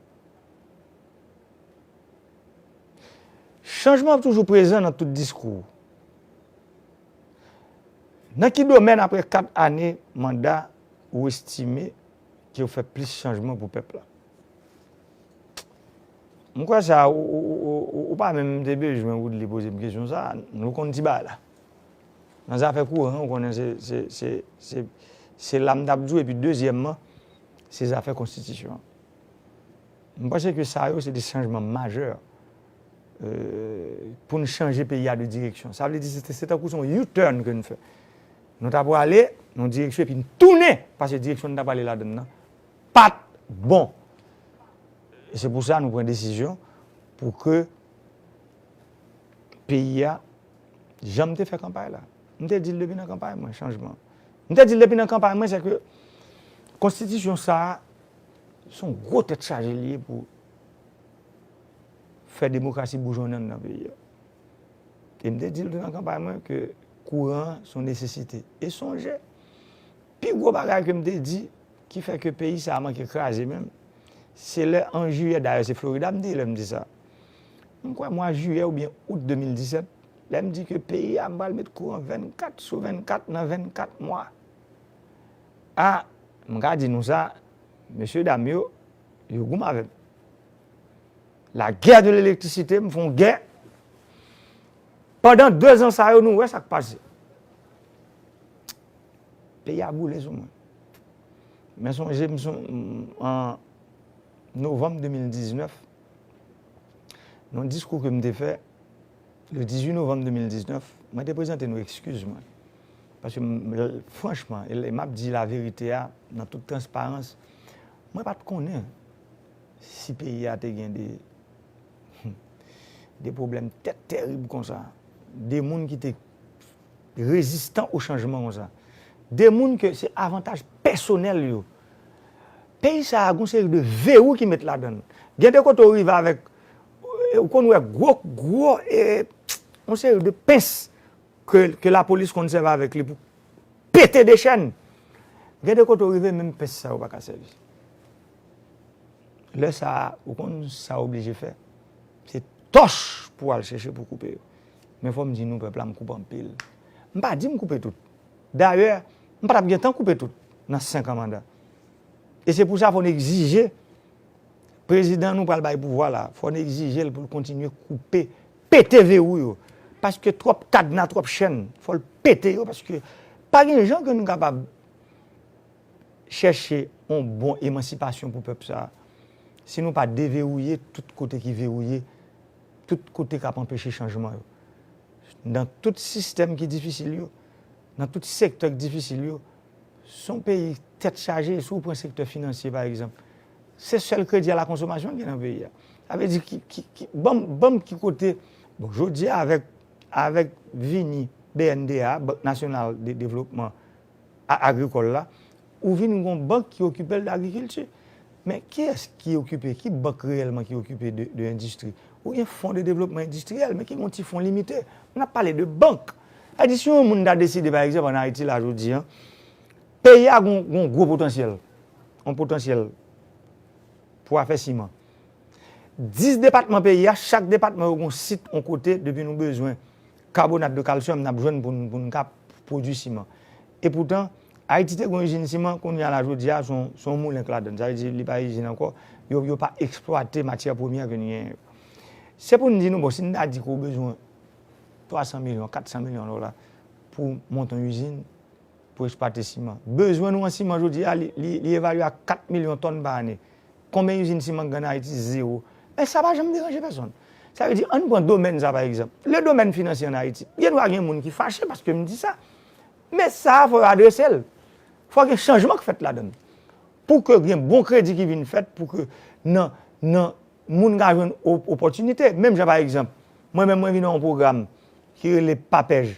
Chanjman ap toujou prezan nan tout diskou w. Nan ki domèn, apre kat ane manda, ou estime ke w fè plis chanjman pou pèp la? M kwè sa, ou, ou, ou, ou, ou pa menm te bezwen Woodley poze m kesyon sa, nou konn ti bagay la. Nan zafè kouran, ou konnen se, se, se, se, se la m t ap di w, epi dezyèmman, se zafè konstitisyon an. M panse ke sa yo, se de chanjman majè, euh, pou n chanje peyi a de direksyon. Sa vle di, se, se tankou se yon U-turn ke n fè. Nou ta prale nan yon direksyon, epi n tounen, paske direksyon n ta prale ladan l nan pa t bon. E se pou sa nou pran desizyon pou ke peyi a, jan m te fè kanpay la. M te di l depi nan kanpay mwen, chanjman. M te di l depi nan kanpay mwen, se ke Konstitisyon sa a, se yon gwo tèt chaje li ye pou fè demokrasi boujonnen anndan peyi a. E m te di l tou nan kanpay mwen ke kouran an se yon nesesite. E sonje, pi gwo bagay ke m te di, ki fè ke peyi sa a manke kraze menm, se lè an jiyè, dayè se Florida m te ye lè m di sa. M kwè mwa jiyè oubyen out de mil disèt, lè m di ke peyi a m pral met kouran vennkat sou vennkat nan vennkat mwa. A, m ka di nou sa, mesye dam yo, yo goumen avè m. La guerre de l'électricité, m fè yon gè. Pandan dezan sa yo, nou wè sa k pase. Peyi a boule sou mwen. Men sonje m sou, an novanm de mil diznèf, nan yon diskou ke m te fè, le dizuit novanm de mil diznèf, mwen te prezante nou ekskiz mwen. Paske m, franchman, e m ap di laverite a nan tout transparans, mwen pa t konnen si peyi a te gen de, de pwoblèm tèt terib konsa. De moun ki te rezistan o chanjman konsa. De moun ke se avantaj pèsonèl yo. Peyi sa a gon seri de verou ki met ladan l. Gen de kote w rive avèk, ou konn wè gwo, gwo, e, yon seri de pens ke, ke lapolis konn sèvi avèk li pou pete de chèn. Gen de kote w rive, menm pens sa yo pa ka sèvi. Lè sa a, ou konn sa w oblije fè? Se tòch pou w al chèche pou koupe yo. Men fò m di nou, pèp la, m koupe anpil. M pa di m koupe tout. Dayè, m pa t ap gen tan koupe tout nan senk an manda. E se pou sa fò n egzije prezidan nou pral bay pouvwa la, fò n egzije l pou l kontinye koupe, pete verou yo. Paske twòp kadna, twòp chèn, fò l pete yo, paske pa gen jan ke nou kapab chèche yon bon emansipasyon pou pèp sa a, si nou pa deverouye tout kote ki verouye, tout kote k ap anpeche chanjman yo. Nan tout sistèm ki difisil yo, nan tout sektè ki difisil yo, se yon peyi tèt chaje, si w pran sektè finansye, pa egzanp, se sèl kredi a la konsomasyon ki gen nan peyi a. Sa vle di, ki, ki, ki, ban m, ban m ki kote, bon, jodi a, avèk, avèk vini B N D A, Bank Nasyonal de Devlopman a-, Agrikòl la, ou vin gon bank ki okipe l de agrikilti. Men kiyès ki okipe, ki bank reyèlman ki okipe de, de endistri? Ou gen fon de devlopman endistriyèl, men ki gon ti fon limite. N ap pale de bank. Sa di, si yon moun ta deside, pa egzanp, ann Ayiti la, jodi a, peyi a gon, gon gwo potansyèl, yon potansyèl pou afè siman. Dis depatman peyi a, chak depatman yo gon sit, yon kote, depi nou bezwen karbonat de calcium, n ap jwenn pou n, pou n ka pwodui siman. Epoutan, Ayiti te gon izin siman, kounye a la, jodi a, se yon, se yon moulen k ladan l. Sa vle di, li pa izin ankò, yo, yo pa eksplwate matyè premyè ke n genyen yo. Se pou n di nou, bon, si n ta di ke w bezwen twa san milyon, kat san milyon dola pou monte yon izin, pou eksplwate siman. Bezwen nou an siman jodi a, li, li, li evalye a kat milyon tòn pa ane. Konbyen izin siman k gen ann Ayiti? Zewo. Men sa pa janm deranje pèsonn. Sa vle di, ann pran domèn sa, pa egzanp. Le domèn finansye ann Ayiti. Gendwa gen moun ki fache paske m di sa. Men sa a, fò yo adrese l. Fò gen chanjman k fèt ladan l. Pou ke gen bon kredi ki vin fèt, pou ke nan, nan moun ka jwenn o-, opòtinite. Menm jan, pa egzanp, mwen menm, mwen vin nan yon pwogram ki rele PAPEJ,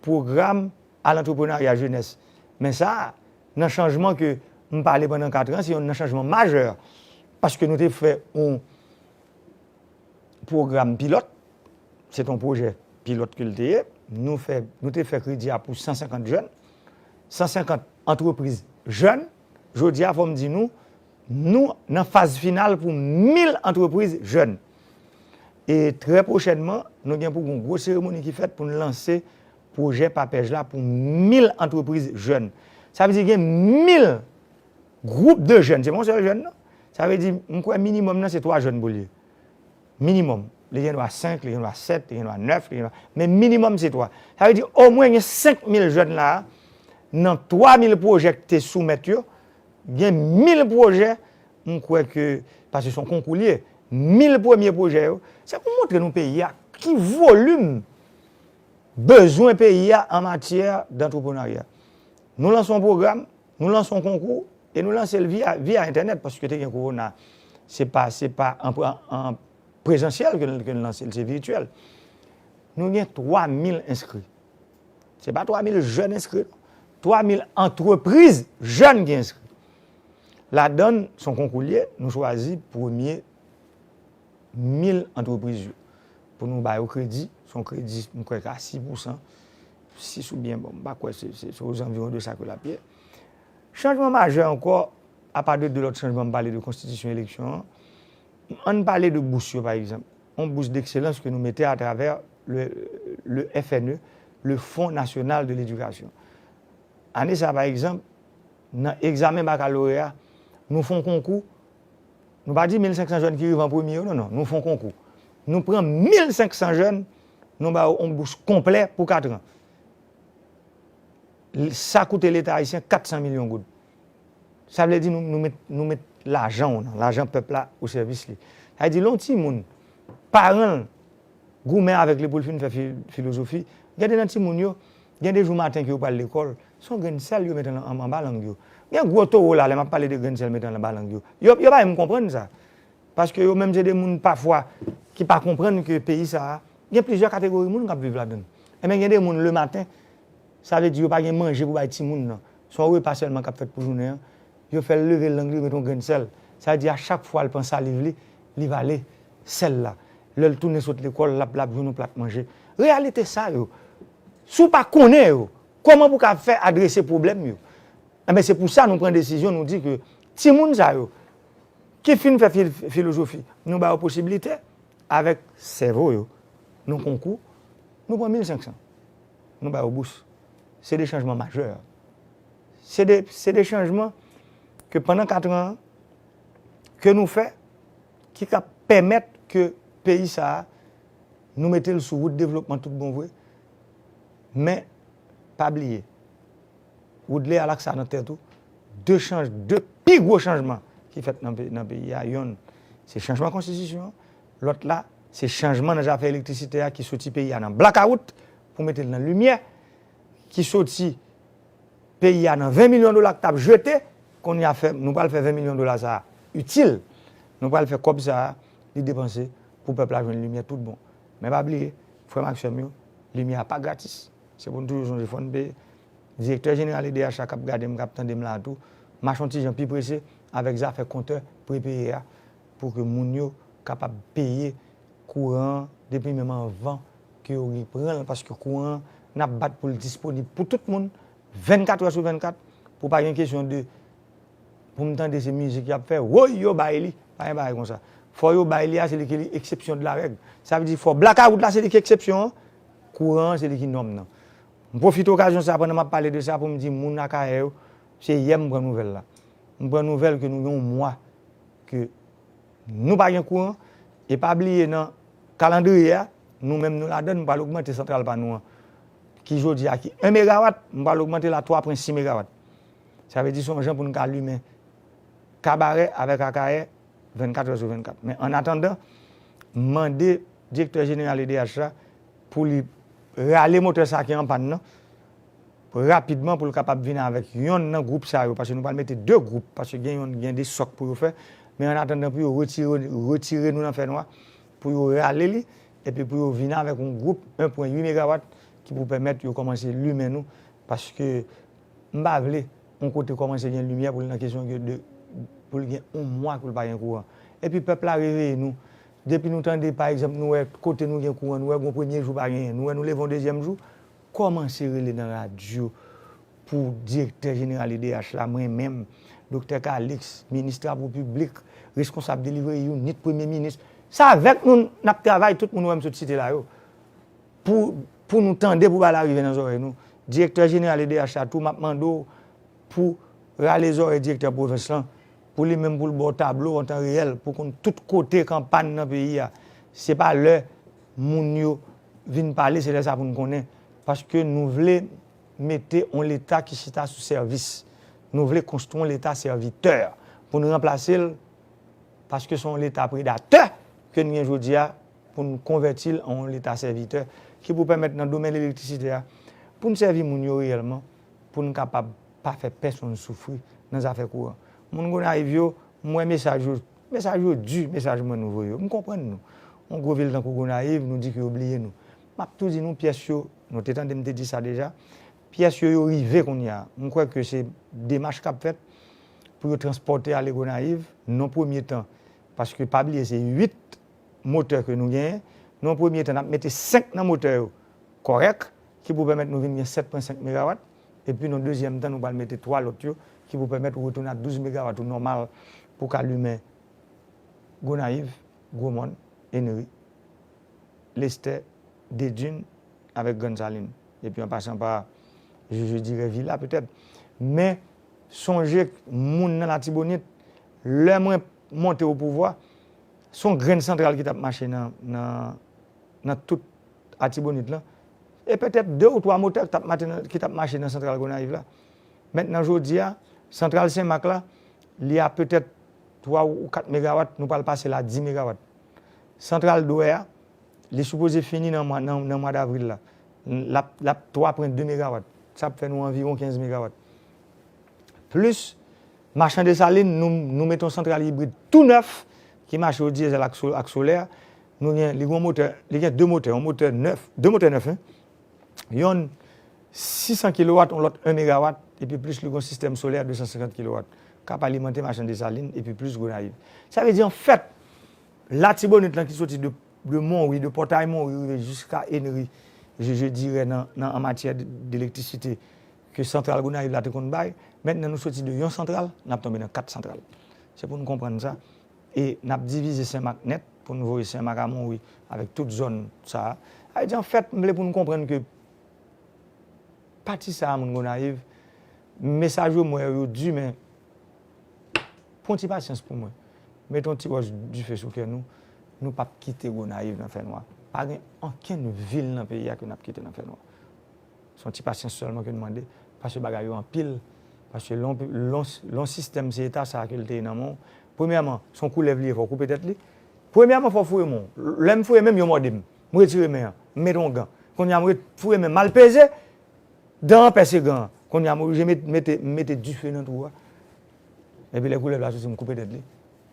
pwogram a lantreprenarya jenès. Men sa, nan chanjman ke m pale pandan kat an, se youn nan chanjman majè. Paske nou te fè yon pwogram pilòt, se te yon pwojè pilòt ke l te ye. Nou fè, nou te fè kredi a pou san senkant jèn, san senkant antrepriz jèn. Jodi a, fò m di nou, nou nan faz final pou mil antrepriz jèn. E trè pwochènman, nou gen pou gon gwo seremoni ki fèt pou n lanse pwojè PAPEJ la pou mil antrepriz jèn. Sa vle di gen mil gwoup de jèn, se pa yon sèl jèn, non. Sa vle di, m kwè minimòm nan se twa jèn pou l ye. Minimòm. Li gendwa senk, li gendwa sèt, li gendwa nèf, li gendwa, men minimòm se twa. Sa vle di, omwen gen senk mil jèn la a, nan twa mil pwojè ki te soumèt yo, gen mil pwojè, m kwè ke, paske se yon konkou li ye, mil premye pwojè yo, se pou montre nou peyi a, ki volim bezwen peyi a an matyè dantreprenarya. Nou lanse yon pwogram, nou lanse yon konkou, e nou lanse l via, via entènèt, paske te gen kowona. Se pa, se pa an, an, an prezansyèl ke n, ke n lanse l, se vityèl. Nou gen twa mil enskri. Se pa twa mil jèn enskri, non. Twa mil antrepriz jèn ki enskri. Ladan l, se yon konkou l ye, nou chwazi premye mil antrepriz yo. Pou nou ba yo kredi, se yon kredi, m kwè, a sis pousan, sis oubyen, bon, m pa kwè se, se, se ozanviwon de sa ke l ap ye. Chanjman majè ankò, apa de de lòt chanjman, m pale de konstitisyon eleksyon an, ann pale de bous yo, pa egzanp. Yon bous dekselans ke nou mete atravè le, le F N E, le Fonds National de l'Éducation. Ane sa, pa egzanp, nan egzamen bakaloreya, nou fè yon konkou. Nou pa di mil senk san jèn ki rive an premye yo, non, non. Nou fè yon konkou. Nou pran mil senk san jèn, nou ba yo yon bous konplè pou kat an. L-, sa koute Leta ayisyen kat san milyon goud. Sa vle di nou, nou met, nou met lajan w nan, lajan pèp la o sèvis li. Sa vle di lè yon timoun, paran l goumen avèk li pou l fin fè fi-, filozofi. Gen de nan timoun yo, gen de jou maten ke yo pral lekòl, se yon grenn sèl yo mete nan, an, anba lang yo. Gen gwo towo la, lè m ap pale de grenn sèl mete anba lang yo. Yo, yo pa menm konprann sa. Paske yo menm se de moun pafwa ki pa konprann ke peyi sa a, gen plizyè kategori moun k ap viv ladan l. Enben, gen de moun lematen, sa vle di yo pa gen manje pou bay timoun nan. Se yon repa sèlman k ap fèt pou jounen an. Yo fè l leve lang li, yo met yon grenn sèl. Sa vle di a chak fwa l pran saliv li, li vale sèl la. Lè l tounen sot lekòl, l ap, l ap jwenn yon plat manje. Reyalite sa yo, si w pa konnen yo, kòman pou w ka fè adrese pwoblèm yo? Enben, se pou sa nou pran desizyon, nou di ke timoun sa yo, ki fin fè fil-, filozofi, nou ba yo posiblite, avèk sèvo yo, nan konkou, nou pran mil senk san. Nou ba yo bous. Se de chanjman majè. Se de, se de chanjman ke pandan kat an, ke nou fè, ki ka pèmèt ke peyi sa a, nou mete l sou wout devlopman tout bon vre. Men, pa bliye, Woodley Alexa nan tèt ou, de chanj-, de pi gwo chanjman ki fèt nan pe-, nan peyi a, yonn, se chanjman konstitisyon an, lòt la, se chanjman nan zafè elektrisite a ki soti peyi a nan blakawout pou mete l nan limyè, ki soti peyi a nan ven milyon dola k t ap jete, kounye a fè, nou pral fè ven milyon dola sa a itil. Nou pral fè kòb sa a, li depanse pou pèp la jwenn limyè tout bon. Men pa bliye, frè m ak sè m yo, limyè a pa gratis. Se pou n toujou sonje, fò n peye. Direktè jeneral E D H la k ap gade m, k ap tande m la a tou, mache yon ti jan pi prese avèk zafè kontè prepeye a, pou ke moun yo kapab peye kouran an depi menm anvan ke yo reprann l, paske kouran an, n ap bat pou l disponib pou tout moun, vennkat è sou vennkat, pou pa gen kesyon de, pou m tande se mizik y ap fè, woy, yo bay li, pa gen bagay konsa. Fò yo bay li a, se li ki li eksepsyon de la règ. Sa vle di fò blakawout la, se li ki eksepsyon an, kouran an, se li ki nòm nan. M pwofite okazyon sa a pandan m ap pale de sa pou m di moun Akayè yo, se yè m pran nouvèl la. M pran nouvèl ke nou gen yon mwa ke nou pa gen kouran, e pa bliye nan kalandriye a, nou menm nou ladan, nou pral ogmante santral pa nou an, ki jodi a ki en megawat, nou pral ogmante l a twa pwen sis megawat. Sa vle di se yon jan pou n ka limen Kabarè avèk Akayè vennkat è sou vennkat. Men annatandan, m mande direktè jeneral E D H la pou li rale motè sa ki an pàn nan, rapidman pou l kapab vin avèk yonn nan gwoup sa yo, paske nou pral mete de gwoup, paske gen yonn, gen de sòk pou yo fè, men annatandan pou yo retire, retire nou nan fènwa, pou yo rale li, epi pou yo vin avèk yon gwoup en pwen uit megawat ki pou pèmèt yo kòmanse limen nou, paske m pa vle yon kote kòmanse gen limyè pou l nan kesyon de, pou l gen yon mwa pou l pa gen kouran. Epi pèp la reveye nou. Depi nou tande, pa egzanp, nou wè kote nou gen kouran, nou wè gon premye jou pa genyen, nou wè nou leve yon dezyèm jou, kòmanse rele nan radyo pou direktè jeneral E D H la, mwen menm, Doktè Calixte, minis Travo Piblik, reskonsab delivery unit, premye minis. Se avèk nou n ap travay, tout moun ou wè m sot site la yo. Pou, pou nou tande, pou bagay la rive nan zòrèy nou. Direktè jeneral E D H la tou, m ap mande w pou rale zòrèy direktè pwovens lan, pou li menm pou l ba w tablo an tan reyèl, pou konn tout kote k an pàn nan peyi a. Se pa lè moun yo vin pale, se lè sa pou n konnen. Paske nou vle mete yon Leta ki chita sou sèvis. Nou vle konstwi yon Leta sèvitè pou n ranplase l, paske se yon Leta predatè ke n gen jodi a, pou n konvèti l an yon Leta sèvitè ki pou pèmèt nan domèn elektrisite a, pou n sèvi moun yo reyèlman, pou n kapab pa fè pèsonn soufri nan zafè kouran. Moun Gonayiv yo, m wè mesaj yo, mesaj yo di, mesaj mwen nou voye yo. M konprann nou. Yon gwo vil tankou Gonayiv, nou di ke yo bliye nou. M ap tou di nou pyès yo, nou te tande m te di sa deja, pyès yo, yo rive kounye a. M kwè ke se demach k ap fèt pou yo transpòte ale Gonayiv, nan premye tan, paske pa bliye se uit motè ke nou genyen, nan premye tan n ap mete senk nan motè yo kòrèk, ki pou pèmèt nou vin gen sèt pwen senk megawat, epi nan dezyèm tan nou pral mete twa lòt yo, ki pou pèmèt ou retounen a douz megawat ou nòmal pou ka limen Gonayiv, Gwomòn, Enri, Lestè, Dedin avèk Grann Salin. Epi an pasan pa, je, je dirais Vila petèt. Men sonje moun nan Latibonit, lè mwen monte o pouvwa, se yon grenn santral ki t ap mache nan, nan, nan tout Latibonit lan. E petèt de ou twa motè ki t ap mache nan, ki t ap mache nan santral Gonayiv la. Mentnan jodi a, santral Senmak la, li a petèt twa ou kat megawat, nou pral pase l a dis megawat. Santral Dwè a, li sipoze fini nan mwa, nan, nan mwa davril la. L ap, l ap twa pwen de megawat. Sa ap fè nou anviwon kenz megawat. Plis, Machan Desalin, nou, nou mete yon santral ibrid tou nèf ki mache o dyezèl ak so-, ak solè. Nou gen, li gen yon motè, li gen de motè, yon motè nèf, de motè nèf, wi. Yonn sis san kilowat, yon lòt en megawat, epi plis li gen yon sistèm solè de san senkant kilowat k ap alimante Machan Desalin, epi plis Gonayiv. Sa vle di, anfèt, Latibonit lan ki soti de, de Monwi, de Pòtay Monwi, rive jiska Enri, je, je dirais, nan, nan, an matyè de, de elektrisite ke santral Gonayiv la te konn bay. Mentnan nou soti de yon santral, n ap tonbe nan kat santral. Se pou nou konprann sa. E n ap divize Senmak nèt, pou nou voye Senmak a Monwi avèk tout zòn sa a. Sa vle di, anfèt, m vle pou nou konprann ke pati sa a, moun Gonayiv, mesaj yo m wè yo di, men pran ti pasyans pou mwen. Mete yon ti wòch dife sou kè nou. Nou p ap kite Gonayiv nan fènwa. Pa gen okenn vil nan peyi a ke n ap kite nan fènwa. Se yon ti pasyans sèlman ke n mande, paske bagay yo anpil, paske lè yon, lè yon, lè yon sistèm se eta sa a ke l te ye nan men w, premyèman, se yon koulèv li ye, fò w koupe tèt li. Premyèman, fò w foure men w. Lè m foure men m, yo mòde m. M retire men an, m mete yon gan. Kounye a, m ret-, foure men m, m al peze, dan an pèse gan an. Kounye a, m oblije met-, mete, mete dife nan twou a. Epi lè koulèv la soti, m koupe tèt li.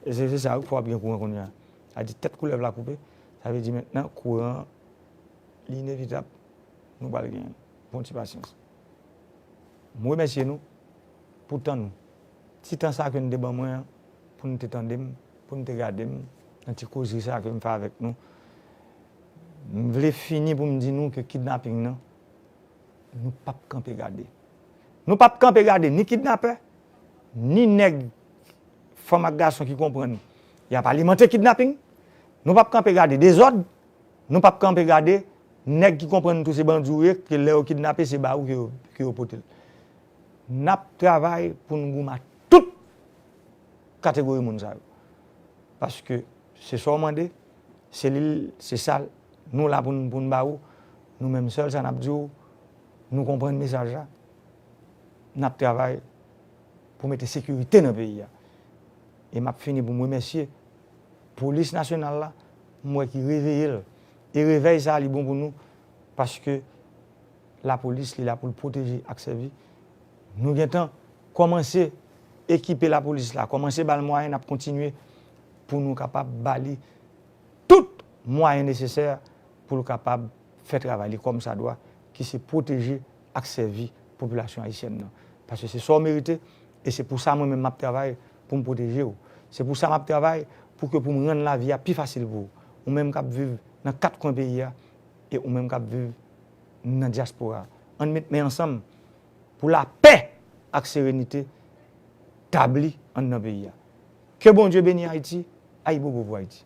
E se, se sa, fò w ap gen kouran kounye a. Sa di tèt koulèv la koupe, sa vle di mentnan kouran an, li inevitab. Nou pral genyen. Pran ti pasyans. M remèsye nou pou tan nou. Ti tan sa ke n te ban mwen an, pou n te tande m, pou n te gade m, nan ti kozri sa ke m fè avèk nou. M vle fini pou m di nou ke kidnaping nan, nou p ap kanpe gade. Nou p ap kanpe gade ni kidnapè, ni nèg, fanm ak gason ki konprann y ap alimante kidnaping. Nou p ap kanpe gade dezòd. Nou p ap kanpe gade nèg ki konprann tou se bandi w ye, ke lè yo kidnape, se ba ou ke yo, ke yo pote l. N ap travay pou n goumen ak tout kategori moun sa yo. Paske se sa w mande, se li l, se sa l, nou la pou n, pou n ba ou. Nou menm, sèl sa n ap di w, nou konprann mesaj la. N ap travay pou mete sekirite nan peyi a. E m ap fini pou m remèsye Polis Nasyonal la, m wè ki reveye l. E revèy sa a, li bon pou nou, paske lapolis, li la pou l pwoteje ak sèvi. Nou gentan kòmanse ekipe lapolis la, kòmanse ba l mwayen, n ap kontinye pou nou kapab ba li tout mwayen nesesè pou l kapab fè travay li kòmsadwa, ki se pwoteje ak sèvi popilasyon ayisyèn nan. Paske se sa w merite, e se pou sa mwen menm m ap travay pou m pwoteje w. Se pou sa m ap travay pou ke pou m rann lavi a pi fasil pou ou. Ou menm k ap viv nan kat kwen peyi a, e ou menm k ap viv nan dyaspora a. Ann met men ansanm pou lapè ak serenite tabli anndan peyi a. Ke Bondye beni Ayiti, ayibobo pou Ayiti.